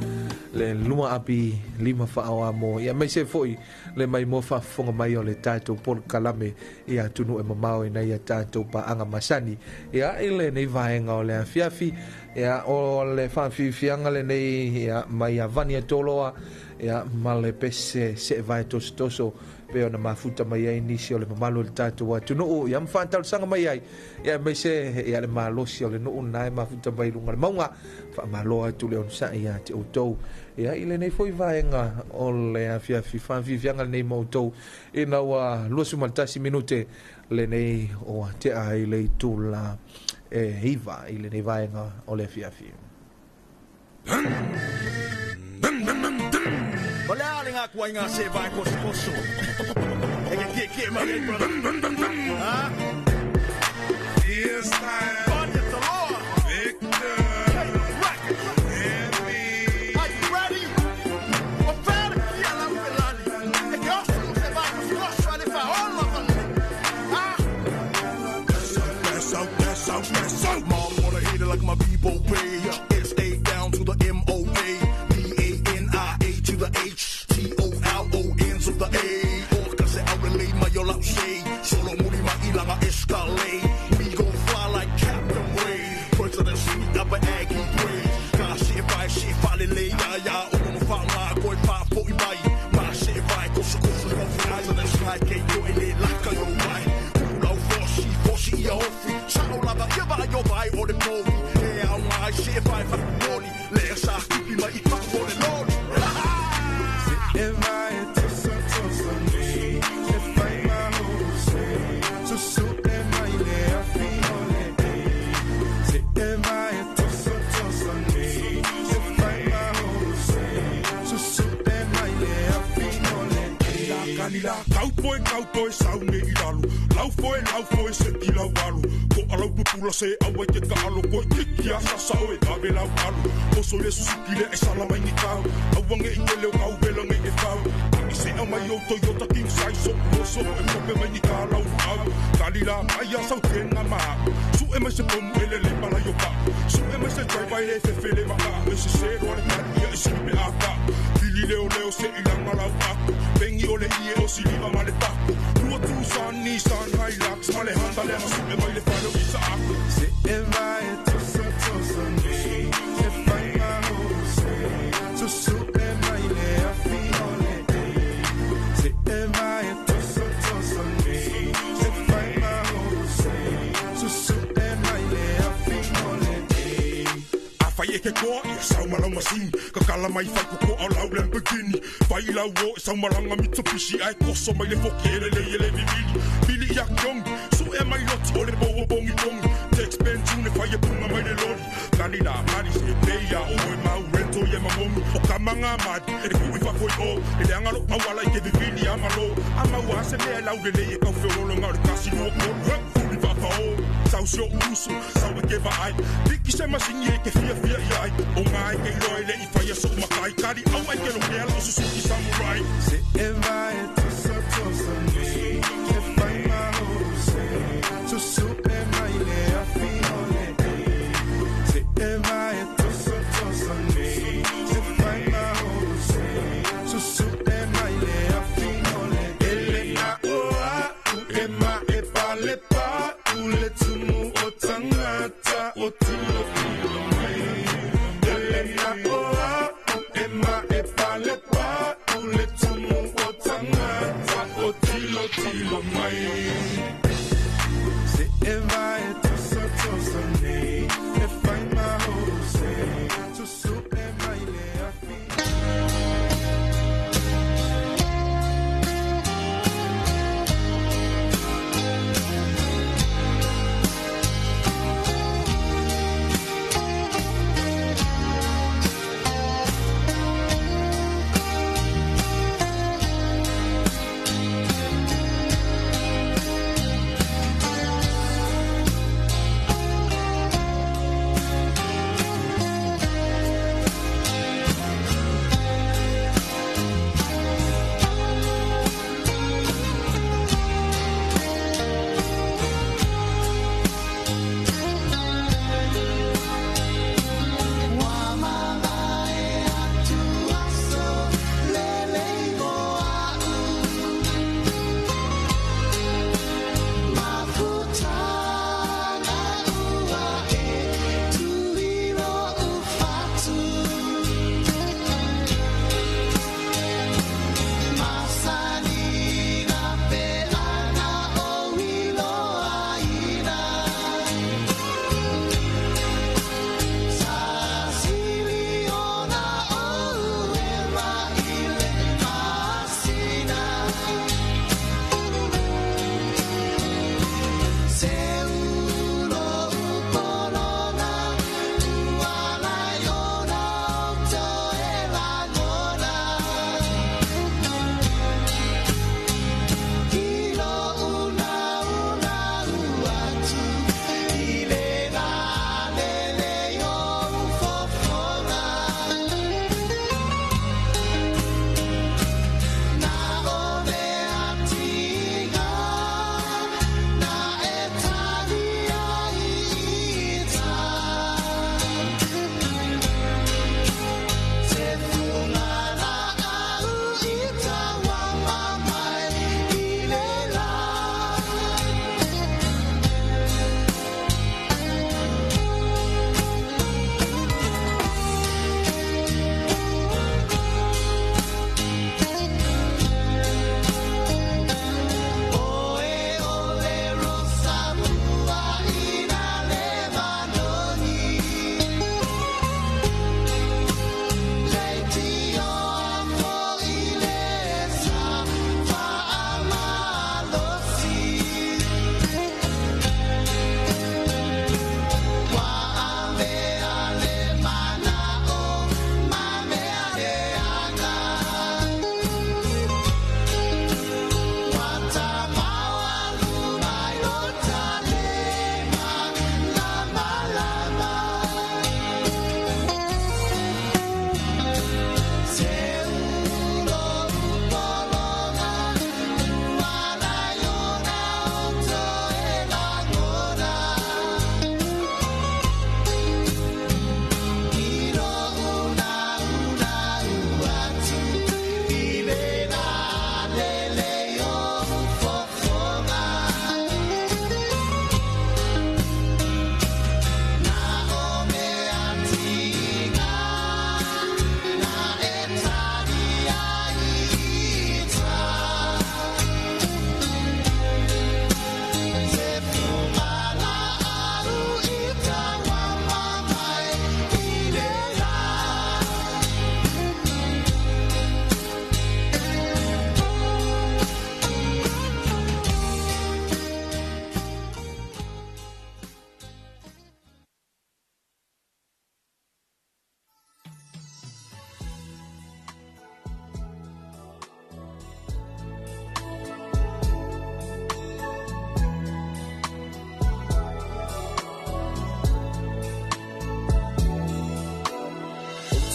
le lua api lima faaoamo, ia aemaise foi le maimoa faafofoga mai o le tatou polokalame i atunuu e mamao ina ia tatou paaga masani, ia, i lenei vaega o le afiafi. Ia, o le faafiafiaga lenei, ia, mai ia Vani Toloa, ia, ma le pese seevae tosotoso pei ona mafuta mai ai nisi o le mamalu o le tatou atunuu, ia, ma faatalosaga mai ai, ia, aemaise ia le malosi o le nuu lena e mafuta mai i luga o le mauga. Faamalo atu le onosai ia te outou, ia, i lenei foi vaega o le afiafi. Faafiafiaga lenei ma outou ina ua 21 minute lenei o atea ai le itula e 9 i lenei vaega o le afiafi. O le a le ngā kua i ngā se vai koso koso. E ke kie kie mai ai, brother. Ha? It's time. Vani Toloa. Victor. Records. And me. Are you ready? O fere ki ala ufelani. E ke oso lo se vai koso koso ale fa ola vale. Ah! That's out, that's out, that's out. Mom wanna hit it like my B-Bo Bay. S-A down to the M-O-A. B-A-N-I-A to the H. T-O-L-O-N to the A. Orca se aurele ma yo lau say. Solo muri ma ilanga escalade. We gon' fly like Captain Ray. President sweet up an Aggie Grey. Ka se vai se fale le ya ya. O mo fa ma koi fa fo i mai. Ma se vai koso koso ko President slide ke yo ele laka yo vai. Lau fosi fosi ia ofi. Sa o lava ia vai yo vai o le povi. E au mai se vai fa moli. Le sa kipi mai i fa mole loli. E vai toso toso nei. E fai ma hose. Susu e mai le afi o le e. Se e vai toso toso nei. E fai ma hose. Susu e mai le afi o le e. Kanila, cowboy, cowboy, sau ne i lalo. Lau foi, se ki lau alo. Ko alau pupula se aua ke ka alo. Ko kiki a sasa o e kawe lau alo. Oso le Suzuki le e sala mai ni kau. Aua nge i te leo kau vela nge e fau. Aki se au mai o Toyota King size. So oso e kope mai ni ka lau au. Kalila mai a sau tenga ma. Su e mai se pomu ele le pala yo ka. Su e mai se driver ele fefele ma ka. E se se roa le kari ia e silipe a ka. Fili leo leo se ilanga lau aku. Pengi ole ie o siliva ma le taku. Rua Tucson, Nissan, Hilux, ma le Honda le masu e mai le falo i sa aku. Se e vai toso toso nei. E fai ma hose. Susu e mai le afi o le e. Se e vai toso toso nei. E fai ma hose. Susu e mai le afi o le e. A fai e ke koa ia sau malanga sini. Ka kala mai fai koko au lau Lamborghini. Fai lau o e sau malanga Mitsubishi. Ai koso mai le foki ele le ele vivili. Bili ia kyong, su e mai loti o le boa bongi bongi. Tex Ben June fai e punga mai le lori. Kani la mari se peia o e mau rento ye mamongi. O kamanga madi e kui fa koi o. E le angalo awala i ke vivili a malo. A mau a se mea lau le le e kau feololo ngau le kasi lua kolu. Hep, fuli fa fa o. Sau sio uso, sau e ke vaai. Piki se masingi e ke fia fia i ai. O ngai ke iloa e le i whaia so makai. Kari au ai ke lo ke ala o Suzuki Samurai. Se e vai toso toso nei. E fai ma hose. Susu e mai le afi o le e. Se e vai toso toso nei. E fai ma hose. Susu e mai le afi o le e. Ele na oa u e ma e pale pa u le tu. Silatila mai Se e vai tosa tosa nei E fai mahose Susu e mai le afi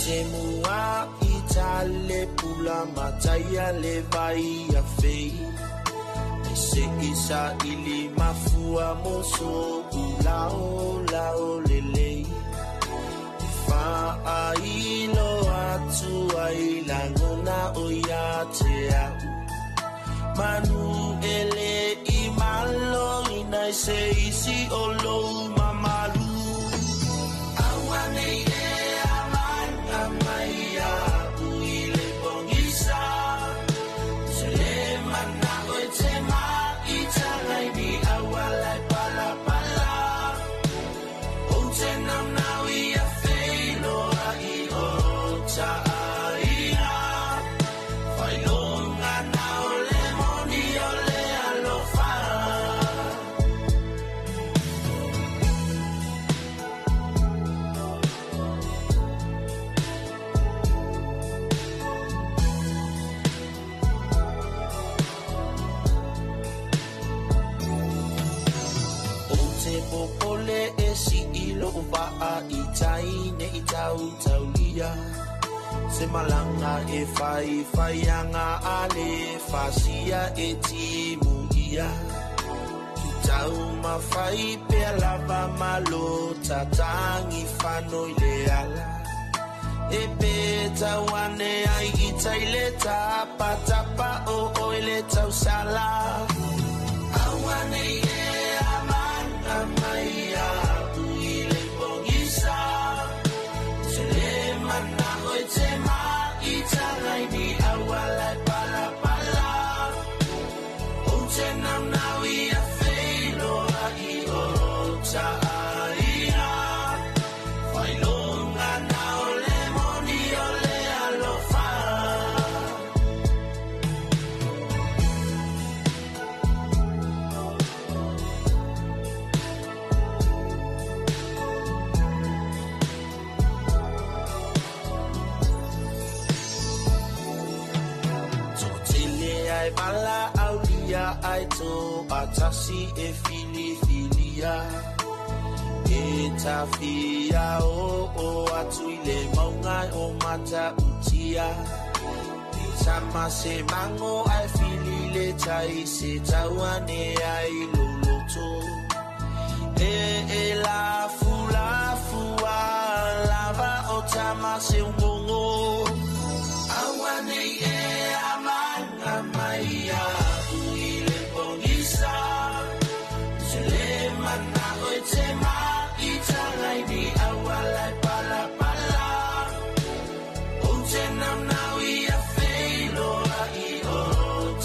Te mua i tale pula mataia le vai a fei. E se isa ili mafua moso ulao lao lelei. Fa ailo atu ai langona o ia te au. Manu ele i malo ina se isi o lou mamalu. Aua nei e aman amai a ui le pongisa. Se le mana o te popole e si ilo va'a i tai ne i tau taulia. Se malanga e fai faianga ale fasia e timu ia. Tu tau mawhai pea lava malo tatangi whanoi le ala. E pe tauane ai i tai le tapa tapa o oi le tausala. Awane e amana mai a ui le pongisa. Se le mana oi te ma i tangai ni awala pala pala. O te nau nau i a wheiloa i o ta aina. Whailonga na o le moni o le alofa. Tōtele ai vala aulia ai tō atasi e fili filia. E tawhia o o atu i le maunga o mata utia. E tama se mango ai fili le tai se tauane ai loloto. E e la fu la fua lava o tama se ungongo. Awane e amana mai a ui le pongisa. Se le mana oi te ma i tangai ni awala pala pala. O te nau nau i a wheiloa i o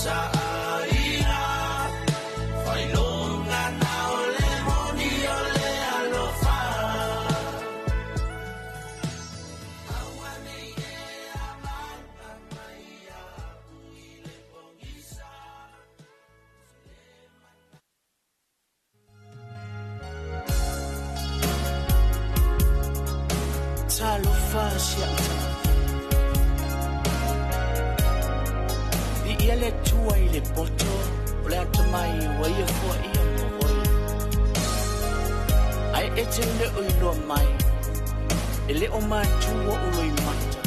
ta aina. Whailonga na o le moni o le alofa. Awane e amana mai a ui le pongisa. Talofa si au tagata. I ia le tua i le poto o le atamai ua ia fua ia mo oe. Ai e te le o iloa mai, e le o mātua o loi mata,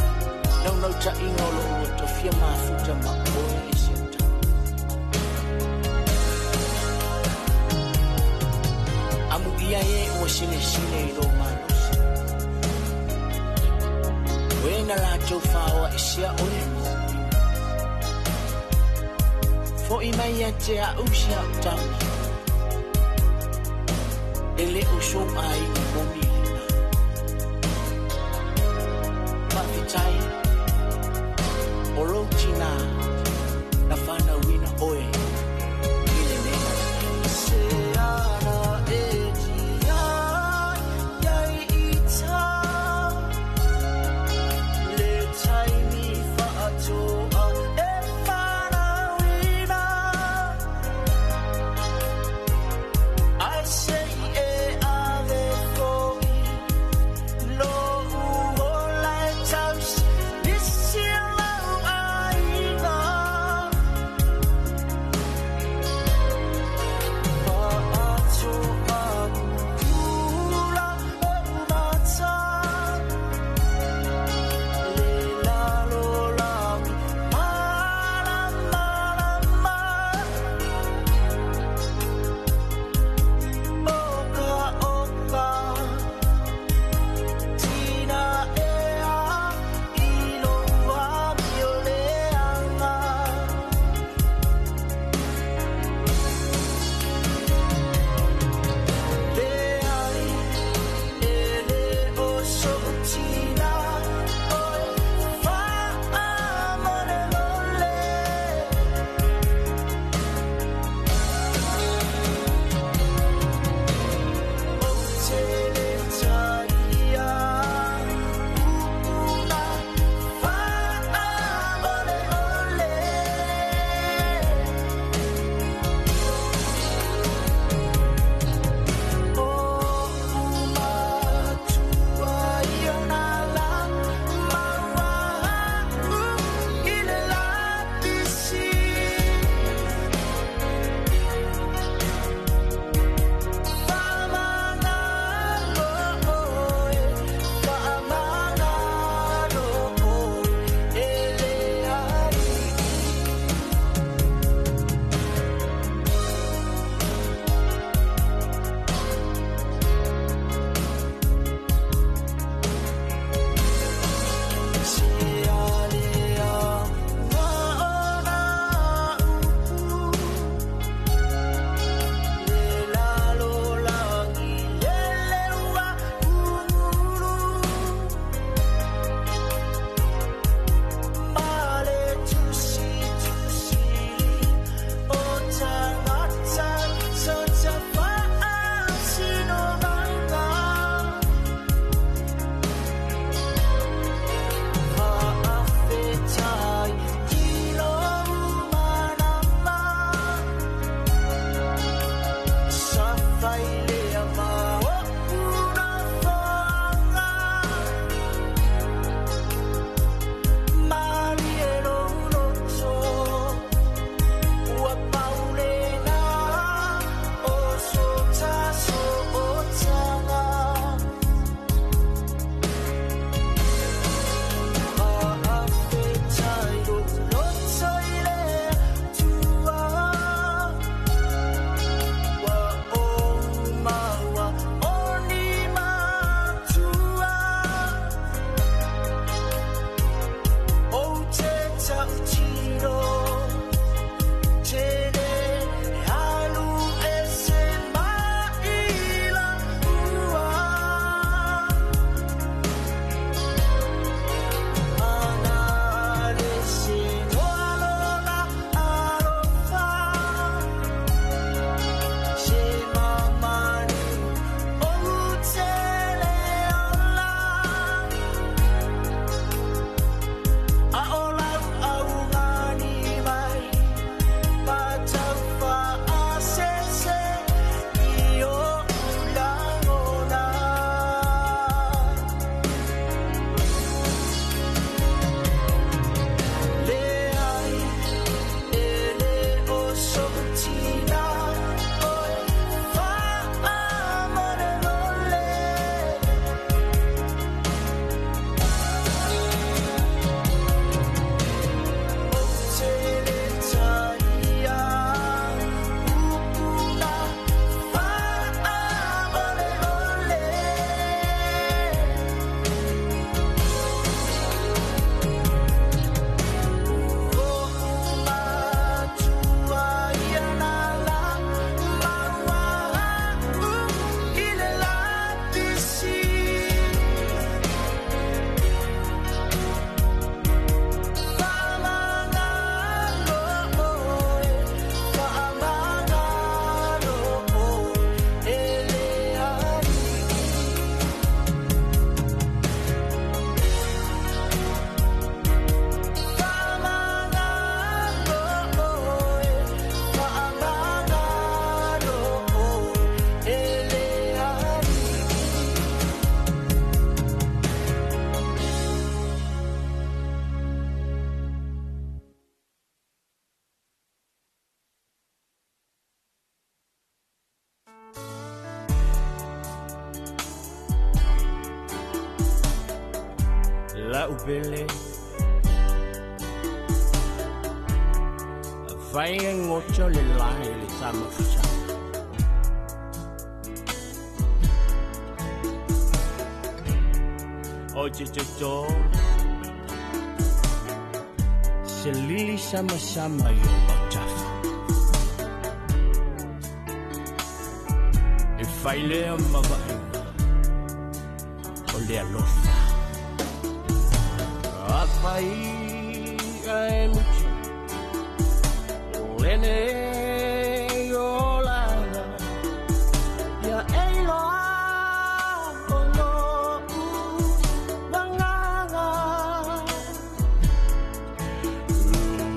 nau nau ta inga o lo ua tofia mafuta ma oe e si au tama. Amu ia e ua sile sile i lo malosi. Oe na lātou whaoa e sia oe mo ui. Fo i mai a te a usi au tama. E le o sou ai moni lena. Mawhitai, o rau tina, na whanauina oe, i le nena. Se ana e ti ai, iai i tā. Le taimi whaatoa e whanauina. Ai se e ave foi, lo uola e taus, nisi lau aina. Lau pele Vai ngoto le lai le tama fusa O te te to Se lili sama sama yo tafa E failea mavaenga O le alofa Apai ai mucho Lene olanga Ya eiloa o lo'u vagaga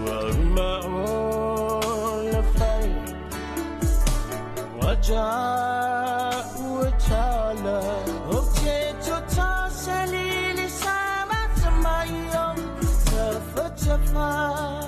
Ua uma ona fai Ua ua tala O te totosa lili sama sama i o Tafa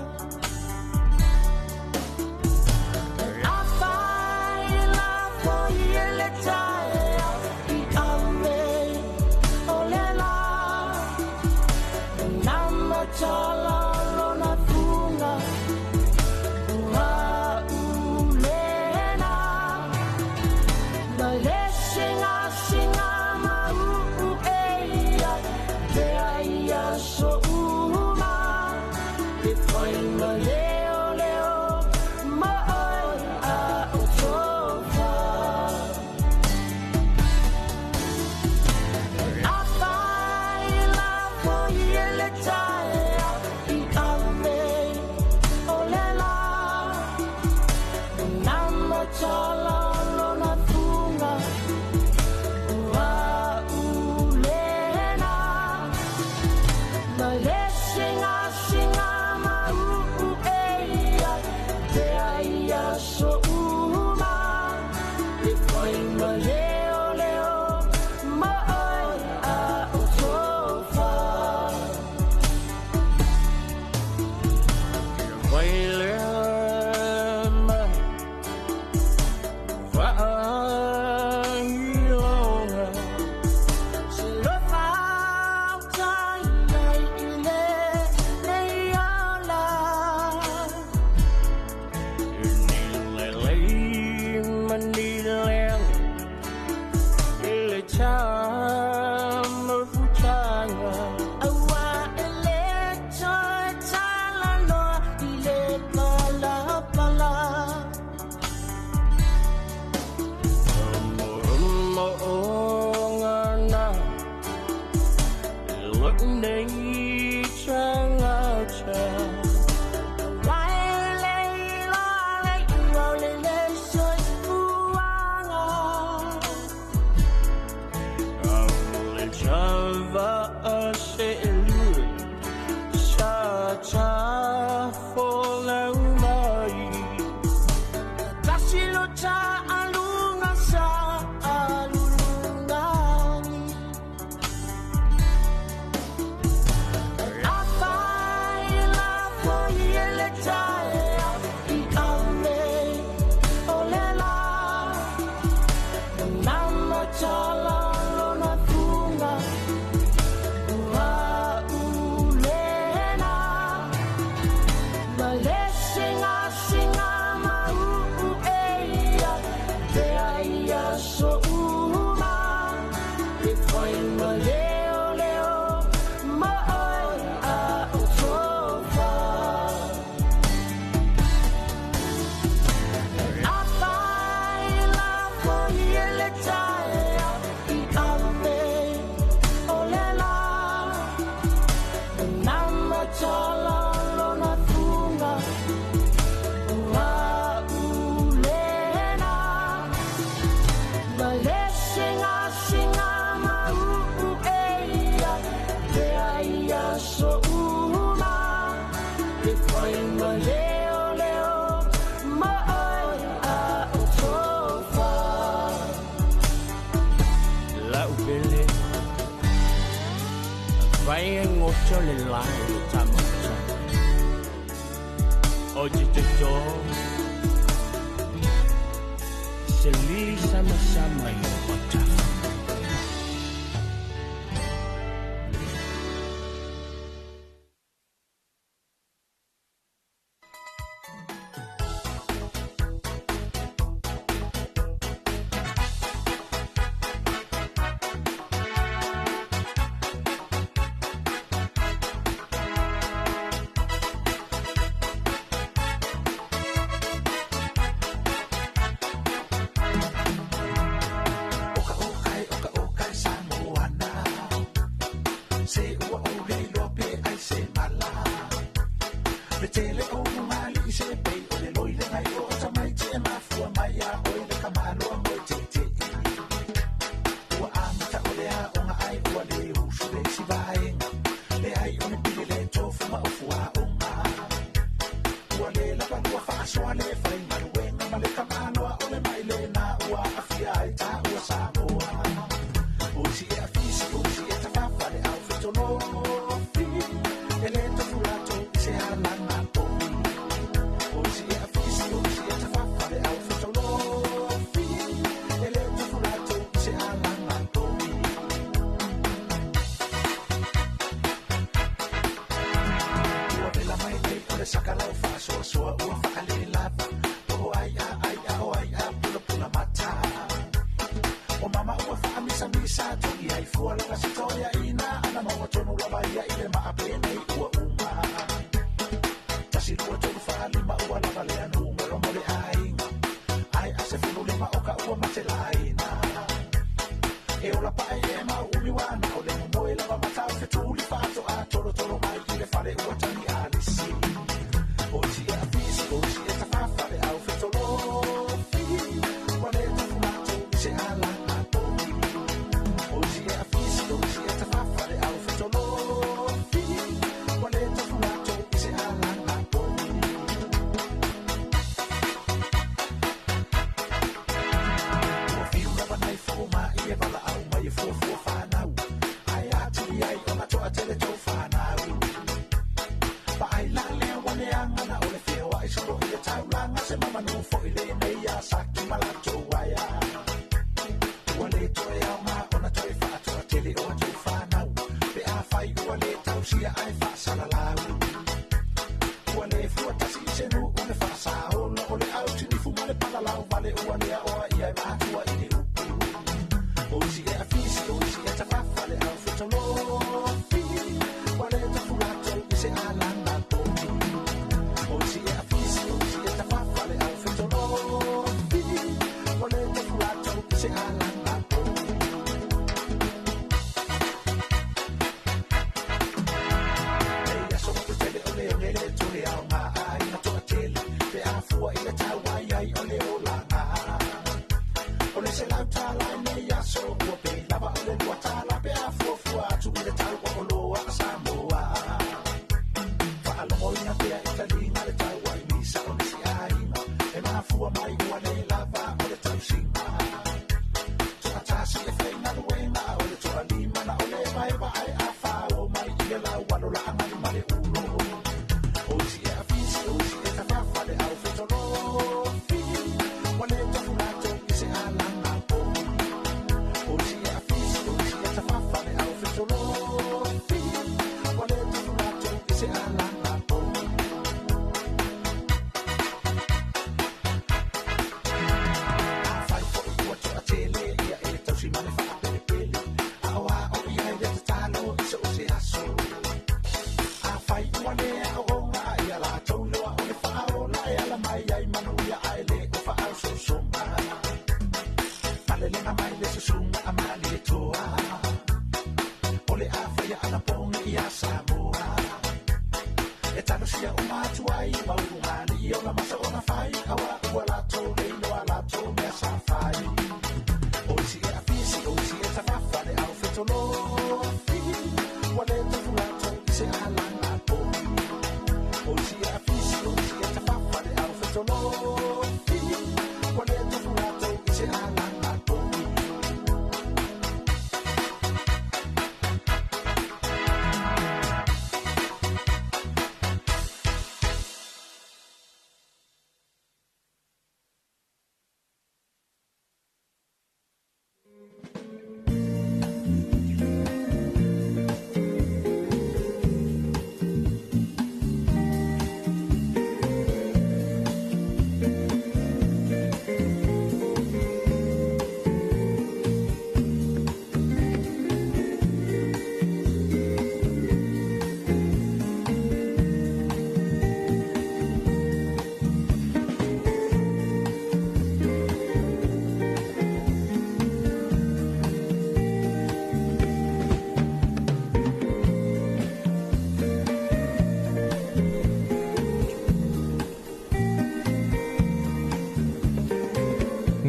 Sama sama yo.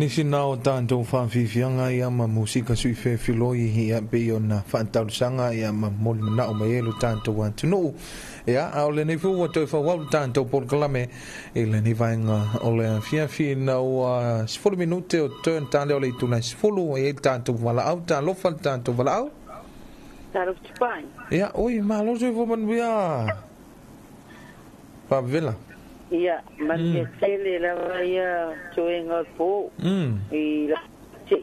Nisi nā o tātou whawhiwhianga ia ma musika sui whewhiloi ia pe o na whantaurusanga ia ma moli manao mai elu tātou atunuu. Ia, a o le nei fua toi whawau tātou polokalame i le nei vaenga o le fiafi na ua 10 minute o turn tāle o le ituna 10 e e tātou walaau, tālofa tātou walaau. Tālof tupai. Ia, oi, malo sui fo manuia. Pavela. Ia, manuia tele lava ia toenga o pō. I la te.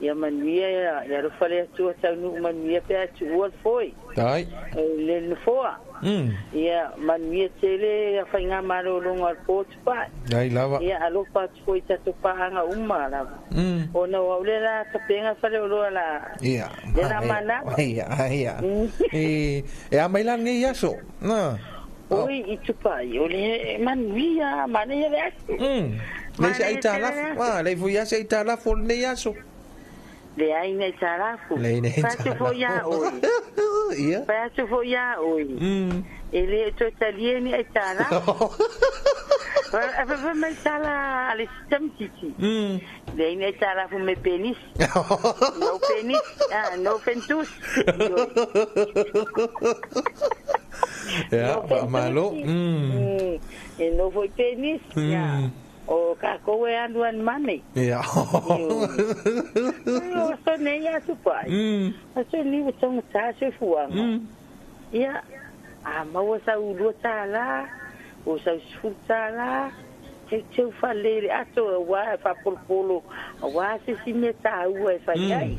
Ia manuia ia, ia rofa le atua taunu manuia pe atu ua foi. Tai. Le nufoa. Ia manuia tele ia whainga marolonga o pō tupai. Ai lava. Ia alofa atu foi tato pahanga uma lava. O na waule la tapenga whare o loa la. Ia. Le la mana. Ia, ia. E a mai lan ngai aso. Na. Oi, i tupai, o le manuia, manuia le aso. Le se ai tā lafu, le fui ase ai tā lafu o le aso. Le aina i tālafu. Le aina i tālafu. Fai atu ia oi. Ia. Fai atu ia oi. E le toe talia ni ai tālafu. Fai mai tala a le sitamtiti. Le aina i tālafu me penis. No penis. No fentus. Ia, malo. E no foi penis. Ia. O kākou e alu an mane. Ia. O so nei atu pai. Aso ni o tonga tā se fuanga. Ia. A maua sa ulua tāla. O sa usfu tāla. Te teu whalere ato a wā e whapolopolo. A wā se si mea tā ua e whai ai.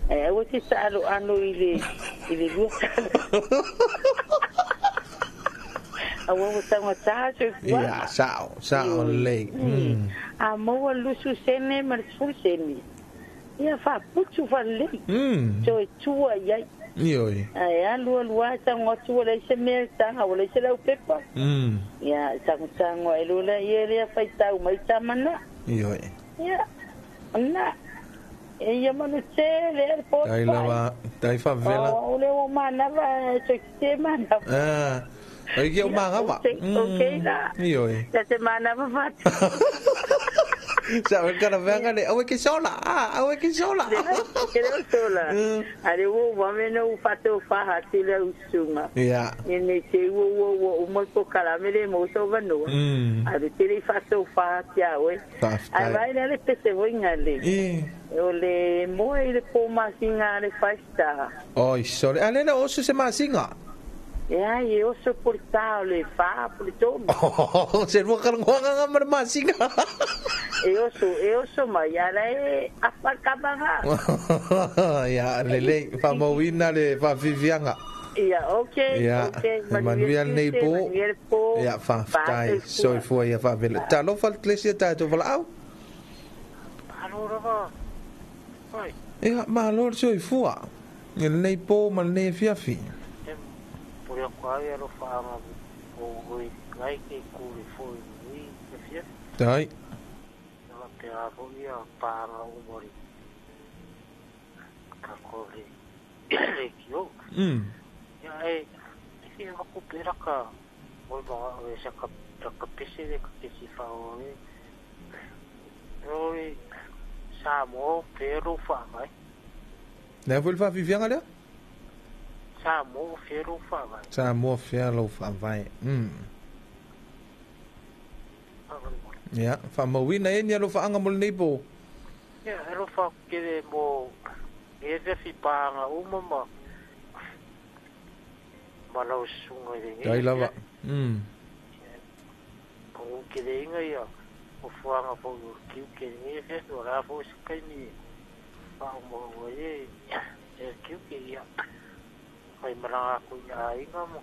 E aua te taalo ano i le lua tāla. Aua o taunga tā se fuanga. Ia, sao lei. A maua lusu sene ma le sefulu sene. Ia whaputu whalei. So e tua iai. Ioi. Ai alu alu a tango atu wala se mea tanga wala se lau pepa. Ia tango tango e lula ia lea whaitau mai tamana. Ioi. Ia. Na. E ia manu te le po. Tai lava, tai favela. O le o mana va te te mana. Ah. Ai ki o mana va. Okay la. Ioi. Ta te mana va va. Sa kana venga le awe ke sola. Ah, awe ke sola. Ke le sola. Ale wo wa me no fato fa ha te le usunga. Ia. E ne te wo wo wo o mo ko kala me le mo so va no. Ale te le fato fa ti awe. Ai vai le pese vo ingale. O le mo e le po masinga le five star. Oi, sorry. Ale le oso se masinga. Ia, e oso por tau le fa por tomo. Oh, se ro ka ngoanga nga mar masinga. E oso mai ala e afakabanga. Ia, lele fa mawina le fa vivianga. Ia, okay, okay. Manuel nei po. Ia, fa tai soifua ia fa vele. Talofa le klesia tatou valaau. Malo lava. Oi. Ia, malo le soifua. E lenei po ma lenei afiafi. Pore ko ai alo faanga o oi ngai ke kuri foi ni te fia. Tai. Na te a fo ia paanga o mori. Ka kore. Le kio. Ia e fia ma ku pera ka mo ma o sa ka ka pese le ka pese fa o e. Roi sa mo pero fa mai. Na foi fa vivianga le? Samoa fialo faavae. Samoa fialo faavae. Ia, faamauina e ni alofaaga mo lenei po. Ia, alofa kele mo e te fipaanga uma ma ma lau susuga i lenei. Tai lava. Pagou keleiga ia o fuaga foi o kiu ke lenei afiafi o la foi se kaimi faaomaua ai e kiu ke ia. Kai maranga ku ia aiga mo.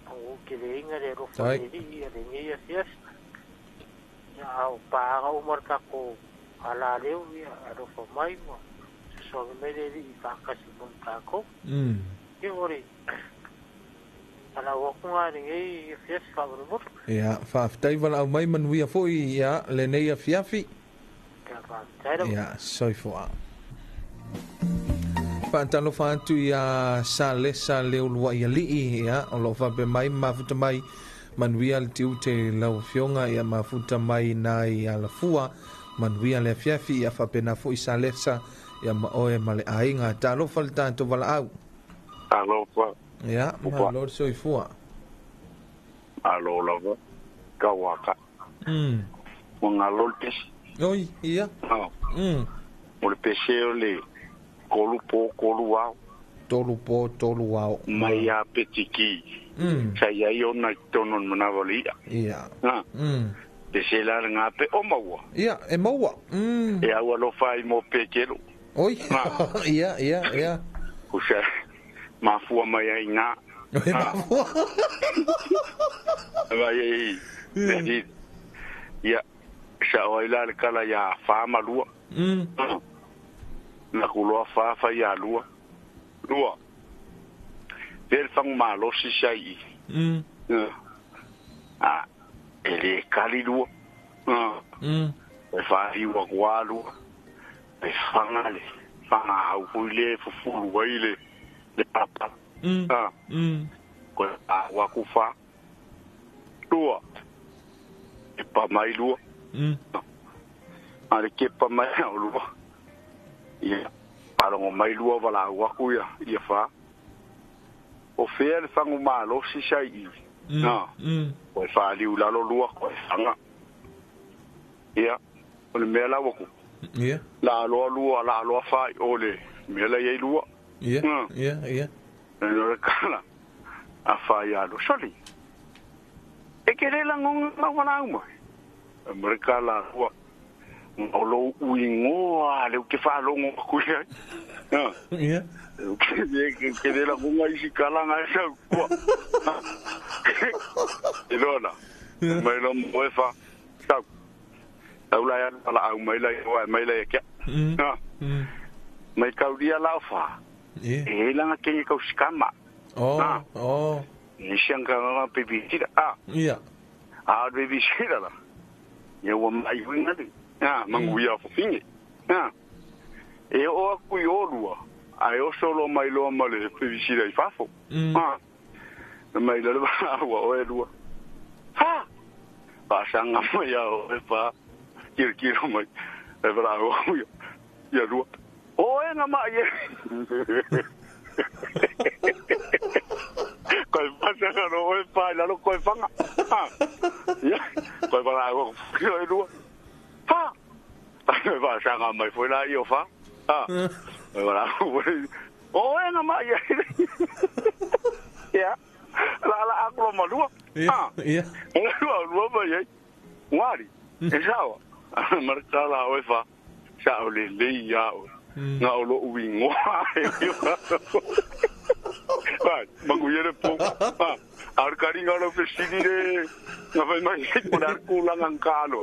Pagou keleiga le alofa le ia lenei afiafi. Ia au paaga uma le takou ala leu ia alofa mai ma sosogi mai le alii faakasi mo le takou. Ia ore ala uakuga lenei afiafi faamolemole. Ia, faafetai valaau mai manuia foi ia lenei afiafi. Ia, faafetai lava. Ia, soifua. Faatalofa atu ia sa lesa le uluai alii ia o loo faapea mai mafuta mai manuia le tiute lau afioga ia mafuta mai nai alafua manuia le afiafi ia faapena foi sa lesa ia ma oe ma le aiga. Talofa le tatou valaau. Alofa. Ia, malo le soifua. Malo lava. Kauaka. Ua galo le pese. Oi, ia. O le pese o le kolu po kolu ao. Tolu po tolu ao. Mai a petiki. Sa iai ona i tonu o le manawa o le ia. Ia. Pese la le ngape o maua. Ia, e maua. E au alofa i mo pekelo. Oi. Ia, ia, ia. Usa mafua mai ai ngā. Oi, mafua. Vai ai. Ia, sa oi la le kala ia wha malua. Na kuloa wha wha ia lua. Lua. Pere whangu malosi sai i. A, e le kali lua. E wha hiwa kua lua. E fanga le fanga au hui le fufulu ai le le papa. Ko a wa ku fa. Lua. E pa mai lua. A le ke pa mai au lua. Ia. Palongo mai lua wala au aku ia. Ia fa. O fea le fangu malo si sai i. Na. Ko e fa liu lalo lua ko e fanga. Ia. O le mea la waku. Ia. La loa lua, la loa fa o le mea la iai lua. Ia. Ia, ia. No le kala. A fa ia lo soli. E ke le langonga ma wala uma. Amerika la lua. O lo uingoa le ke fa longo ku ia. Ia. Ke le langonga isi kala ngai sa kua. E lona. Mai lo mo e fa. Tau. Tau la ia la au mai la ia mai la ia kia. Mai kauria lau fa. E langa kenge kau sikama. Oh, oh. Ni sianga nga baby sira. Ah. Ia. Ah baby sira la. Ia wa mai winga ni. Ah, manguia fo finge. Ah. E o aku i olua. Ai o solo mai loa ma le baby sira i fafo. Ah. Mai la la wa o e lua. Ha. Pa sanga mai au e pa. Kiro kiro mai. E vara o ia. Ia lua. O e nga mai e. Koe pasanga no oe pa lalo koe fanga. Ia. Koe vara o e lua. Ha. Koe pasanga mai foi la io fa. Ha. Koe vara o e nga mai e. Ia. La la aku lo malua. Ia. Ia. Lua lua mai e. Ngari. E sawa. Marka la oe fa. Sa o le lei ia o. Ngā o lo uingoa e. Vai, mangu iere po. Ar karinga lo fesini le. Ngā whai mai e kona ar kūlanga ngālo.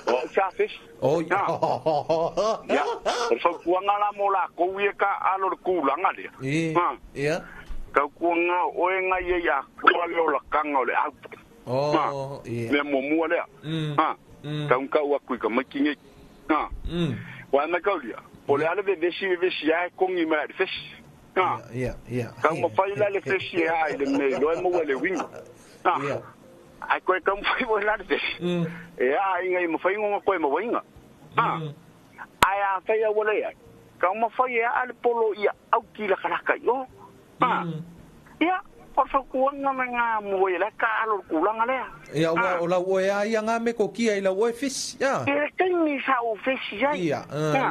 O sa fes. Oh, ia. Ia. O whaukuanga la mō la kou ia ka alo le kūlanga lea. Ia. Kau kuanga oe ngai e ia kua leo la kanga o le au. Oh, ia. Mea muamua lea. Kau ngkau aku i ka maiki ngei. Wa mai kau lia. O le ale vevesi vevesi ai kongi mai le fesi. Ia, ia. Kau mawhai la le fesi e ai le mei loe maua le winga. Ia. Ai koe kau mawhai wa la le fesi. E a inga i mawhai ngonga koe mawainga. Ai a whai a wale ai. Kau mawhai e a le polo ia au ki la kalaka i o. Ia. O whakuanga me ngā mua le ka alo kulanga lea. Ia, o lau oe a ia ngā me kokia i lau oe fisi. Ia. E tengi sa o fisi ai. Ia,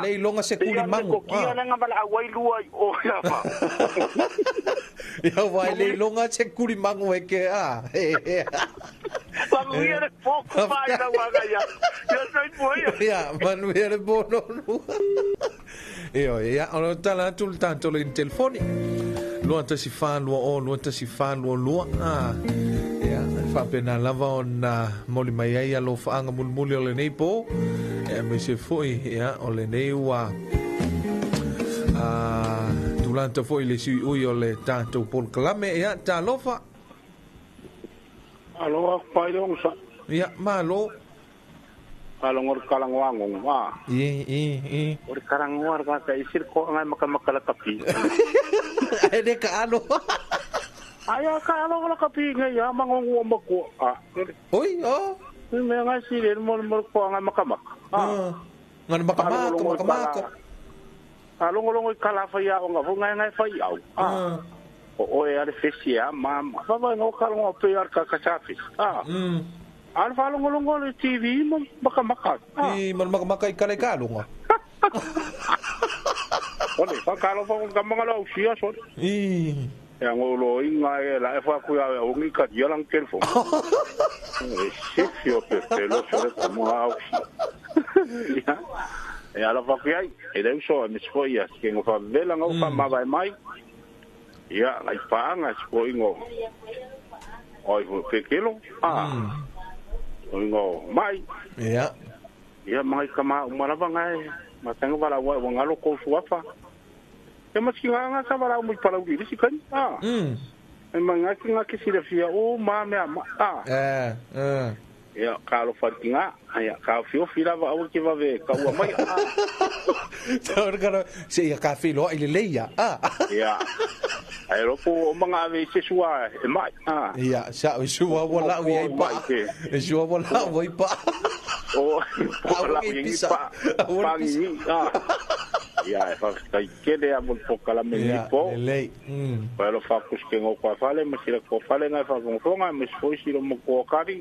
lei longa se kuri mangu. Ia, me kokia le ngā wala awai lua i o ia fa. Ia, wai lei longa se kuri mangu e ke a. Manuia le pōku whai lau anga ia. Ia sai pua ia. Ia, manuia le pōno lua. Ia, ia, o lo tala atu le tātou le telefoni. Lua tasi wha lua o, lua tasi wha lua lua. Ia, whapena lava o nā moli mai ai alo whaanga mulimuli o le nei pō. Ia, me se foi, ia, o le nei ua. Tūlanta foi le sui ui o le tātou Paul Kalame. Ia, tālofa. Alo, aku pai le onsa. Ia, malo. Alo ngor kalangoa ngonga. I. Ore kalangoa ka ka isir ko ngai maka maka la kapi. Ai le ka alo. Ai ka alo la kapi ngai ya mangongo mako. Ah. Oi, oh. Me ngai sire mo mo ko ngai maka maka. Ah. Ngai maka maka maka maka. Alo ngolongo kala fa ya onga vo ngai ngai fa au. Ah. O oe ale fesi ya mama. Fa va ngo kalangoa pe ar ka ka chafi. Ah. Alfa longo le TV maka maka. I maka maka i kale ka longa. Ole fa ka lo fa ka manga la usia so. I ya ngolo inga e la fa ku ya ongi ka dia lang telefo. E se fio pe pe lo so le mo au. Ya. E ala fa ku ai e le so me so ia ke ngo fa vela ngo fa ma vai mai. Ya la pa nga so ingo. Oi ho ke kilo. Ah. Ingo mai. Ia. Ia mai kama umarava ngai matanga wala wa ngalo ko suafa. E maski nga sa wala mu pala uri si kan. Ah. E manga ki nga ki sira fia o ma me ma. Ah. Eh. Ia, ka alofa i le tiga, ia, ka ofiofi lava aua e te vave taua mai. Se ia ka feiloai lelei ia. Ia, ae iloa po ua uma ona ave i se sua e mai. Ia, sa'o i sua ua la'u i ai pa'a. E sua ua la'u ai pa'a. O, po la'u i ai pa'a. Pagigi. Ia, e faafetai tele lava mo le polokalame i lenei po. Ia, lelei. Ua alofa atu si ke goko a fale ma si latou fale na e faafogafoga, aemaise foi si matua o Kali,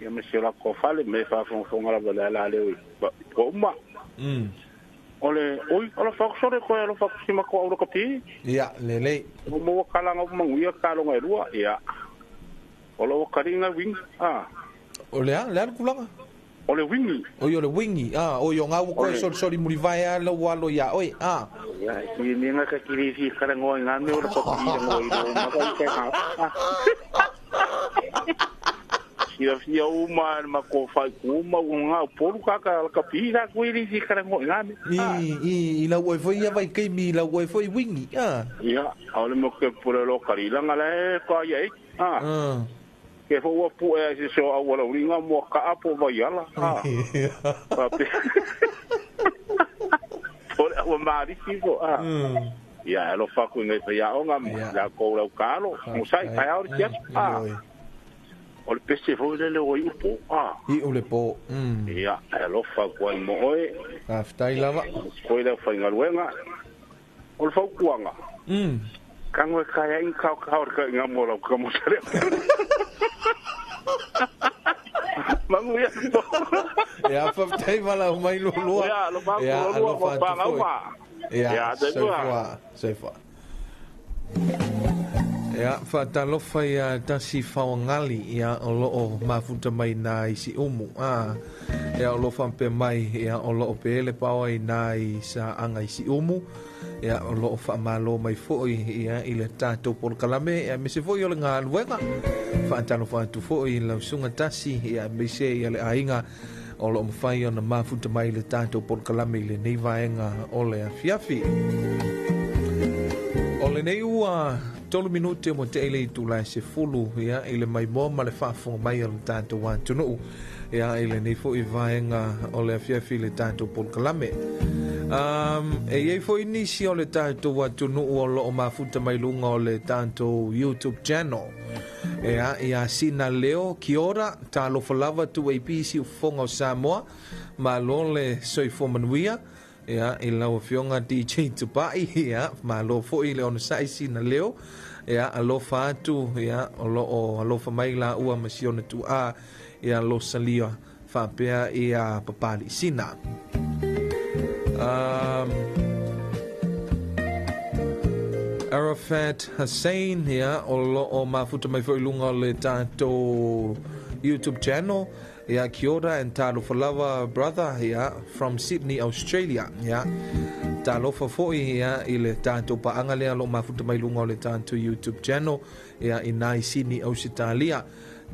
ia ma si o latou fale, me e faafogafoga lava i le ala leo i tua uma. O le, oi, alofa atu sole toe alofa atu si matua aula kapi. Ia, lelei. Ua maua kalaga uma manuia taloga e lua, ia. O lou akaliga wingi, a. O le a, le a le tulaga? O le wingi. Oi o le wingi, a, oi o ngā ua koe solisoli mulivae a lau alo iā oe, a. Ia, e ki me nga ka kiri fi karangoa i ngā mea o le papi i rangoa i rō maka i te ngā. Silafia uma e le matou faaitu uma ua ngā upolu kaka la kapi la koe i fi karangoa i ngā mea. I, i, i lau oe foi ia vaitaimi i lau oe foi wingi, a. Ia, aole mo ke pule lo kalilanga la e ka ia e, a. Ke fo ua pu'e ai se so auala uliga moa ka'a po vaiala, a. Faapea. Po le aua malisi fo, a. Ia, e alofa aku i ngai faiaoga ma lakou lau kalo, mosai, taeao le siaki, a. O le pese foi lele ua iu po, a. Iu le po. Ia, e alofa aku ai mo oe. Faafetai lava. Foi le aufaigaluega. O le fautuaga, Tago e kae ai kao kao le kai mo lau ka mo sale. Manuia te po. Ia, faafetai vala mai lua. Ia, alofa atu lua lua ma pāga uma. Ia, soifua, soifua. Ia, faatalofa ia tasi faoagali, ia, o loo mafuta mai nā i Siumu. A, ia, o loo faapea mai, ia, o loo peele paoa i nā i Saaga i Siumu. Ia, o loo faamalo mai foi, ia, i le tatou polokalame, ia, aemaise foi o le galuega. Faatalofa atu foi i lau susuga Tasi, ia, aemaise ia le aiga o loo mafai ona mafuta mai i le tatou polokalame i lenei vaega o le afiafi. O lenei ua 3 minute ua te'i le itula e 10, ia, i le maimoa ma le faafofoga mai o le tatou atunuu, ia, i lenei foi vaega o le afiafi i le tatou polokalame. E i ai foi nisi o le tatou atunuu o loo mafuta mai luga o le tatou YouTube channel. Ia, ia Sina Leo, kia ora, talofa lava 2AP Siufofoga o Samoa, malo le soifua manuia. Ia, i lau Afioga DJ Tupai, ia, malo foi le onosai Sina Leo, ia, alofa atu, ia, o loo alofa mai laua ma si ona tuaa, ia Losalia faapea ia Papali'i Sina. Arafat Hussein, ia, o loo mafuta mai foi i luga o le tatou YouTube channel, ia, kia ora and talofa lava brother, ia, from Sydney, Australia, ia, talofa foi, ia, i le tatou paaga lea o loo mafuta mai luga o le tatou YouTube channel, ia, i na i Sydney, Ausetalia.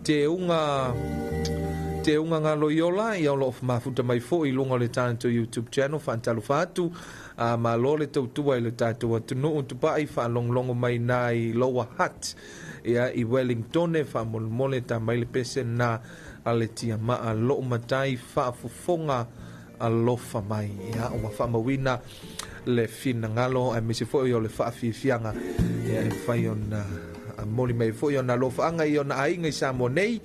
Te unga Te unga ngā loiola, ia o loo mafuta mai foi i luga o le tatou YouTube channel, faatalofa atu, a malo le tautua i le tatou atunuu tupai faalogologo mai nā i Lower Hutt, ia i Wellingtone, faamolemole ta mai le pese na a le tiamaa loo matai faafofoga alofa mai. Ia ua faamauina le finagalo aemaise foi o le faafiafiaga, ia e mafai ona moli mai foi ona alofaaga i ona aiga i Samoa nei,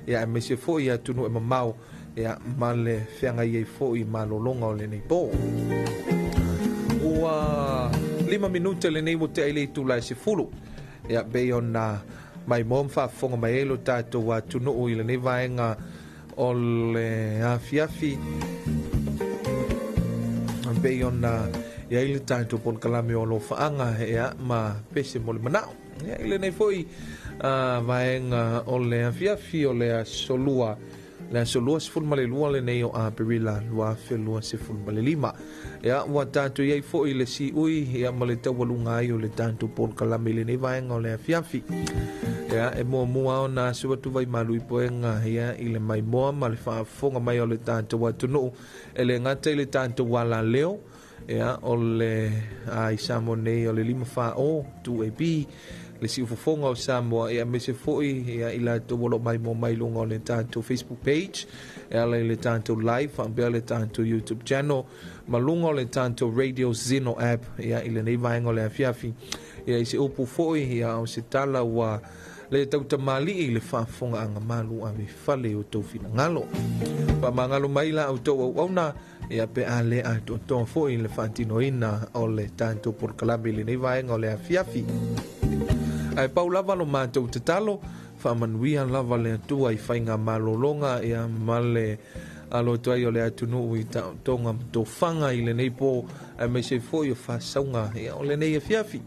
ia aemaise foi i atunuu e mamao, ia ma le feagai ai foi malologa o lenei po. Ua 5 minute lenei ua tea i le itula e 10, ia pei ona maimoa ma faafofoga mai ai lo tatou atunuu i lenei vaega o le afiafi pei ona i ai le tatou polokalame o alofaaga, ia, ma pese mo le manao. Ia, i lenei foi vaega o le afiafi o le aso lua, le aso 22 lenei o Aperila 2025. Ia, ua tatou i ai foi le siui, ia, ma le taualuga ai o le tatou polokalame i lenei vaega o le afiafi. Ia, e muamua ona asu atu vai malu i poega, ia, i le maimoa ma le faafofoga mai o le tatou atunuu, e le gata i le tatou alaleo, ia, o le a i Samoa nei o le 5 4 O 2AB, le siufofoga o Samoa ia aemaise foi ia i latou o lo o maimoa mai luga o le tatou Facebook page e ala i le tatou live faapea le tatou YouTube channel ma luga o le tatou Radio Zeno app ia i lenei vaega o le afiafi. Ia i se upu foi ia o se tala ua le tautamalii i le faafofogaaga malu ave i fale i o outou finagalo. Faamagalo mai la outou auauna ia pe a le atoatoa foi le faatinoina o le tatou polokalame i lenei vaega o le afiafi. Ae pau lava lo matou tatalo, faamanuia lava le Atua i faiga malologa ia ma le alo atu ai o le atunuu i taotoga ma tofaga i lenei po, aemaise foi o faasauga ia o lenei afiafi.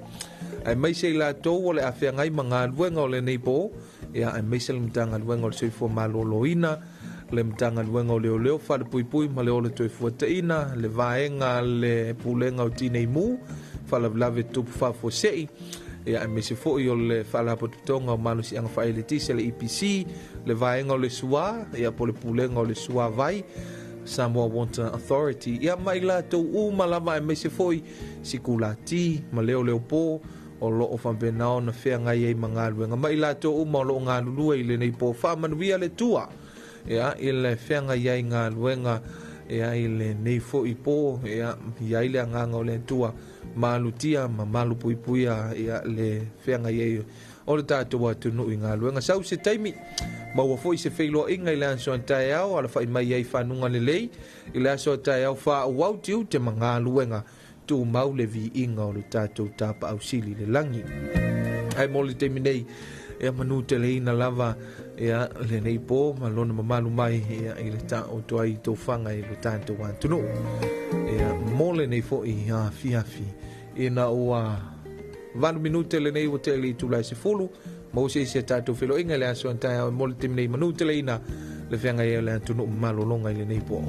Aemaise i latou o le a feagai ma galuega o lenei po, ia aemaise le Matagaluega o le Soifua Maloloina, le Matagaluega o Leoleo Falepuipui ma le Ola Toefuataiina, le Vaega a le Pulega o Tinei Mu, Faalavelave Tutupu Faafuasei, ia aemaise foi o le Faalapotopotoga o Malosiaga Faaeletise le EPC, le Vaega o le Suā, ia po o le Pulega o le Suavai, Samoa Water Authority, ia ma i latou uma lava aemaise foi Sikulati ma Leoleopo o lo o faapena ona feagai ai ma galuega ma i latou uma o lo o galulue i lenei po. Faamanuia le Atua ia i le feagai ai galuega ia i lenei foi po, ia i ai le agaga o le Atua malutia ma malupuipuia ia le feagai ai o le tatou atunuu i galuega. Sau se taimi maua foi se feiloaiga i le aso a taeao, alafai mai ai fanuga lelei i le aso a taeao, faaauau tiute ma galuega tumau le viiga o le tatou tapaau sili i le lagi. Ae mo le taimi nei, ia manuteleina lava ia lenei po ma lona mamalu mai ia i le taoto ai i tofaga i le tatou atunuu. Ia mo lenei foi afiafi ina ua 8 minute lenei ua tea i le itula e 10, maua se isi a tatou feiloaiga i le aso a taeao. Mo le taimi nei, manuteleina le feagai ai o le atunuu ma malologa i lenei po.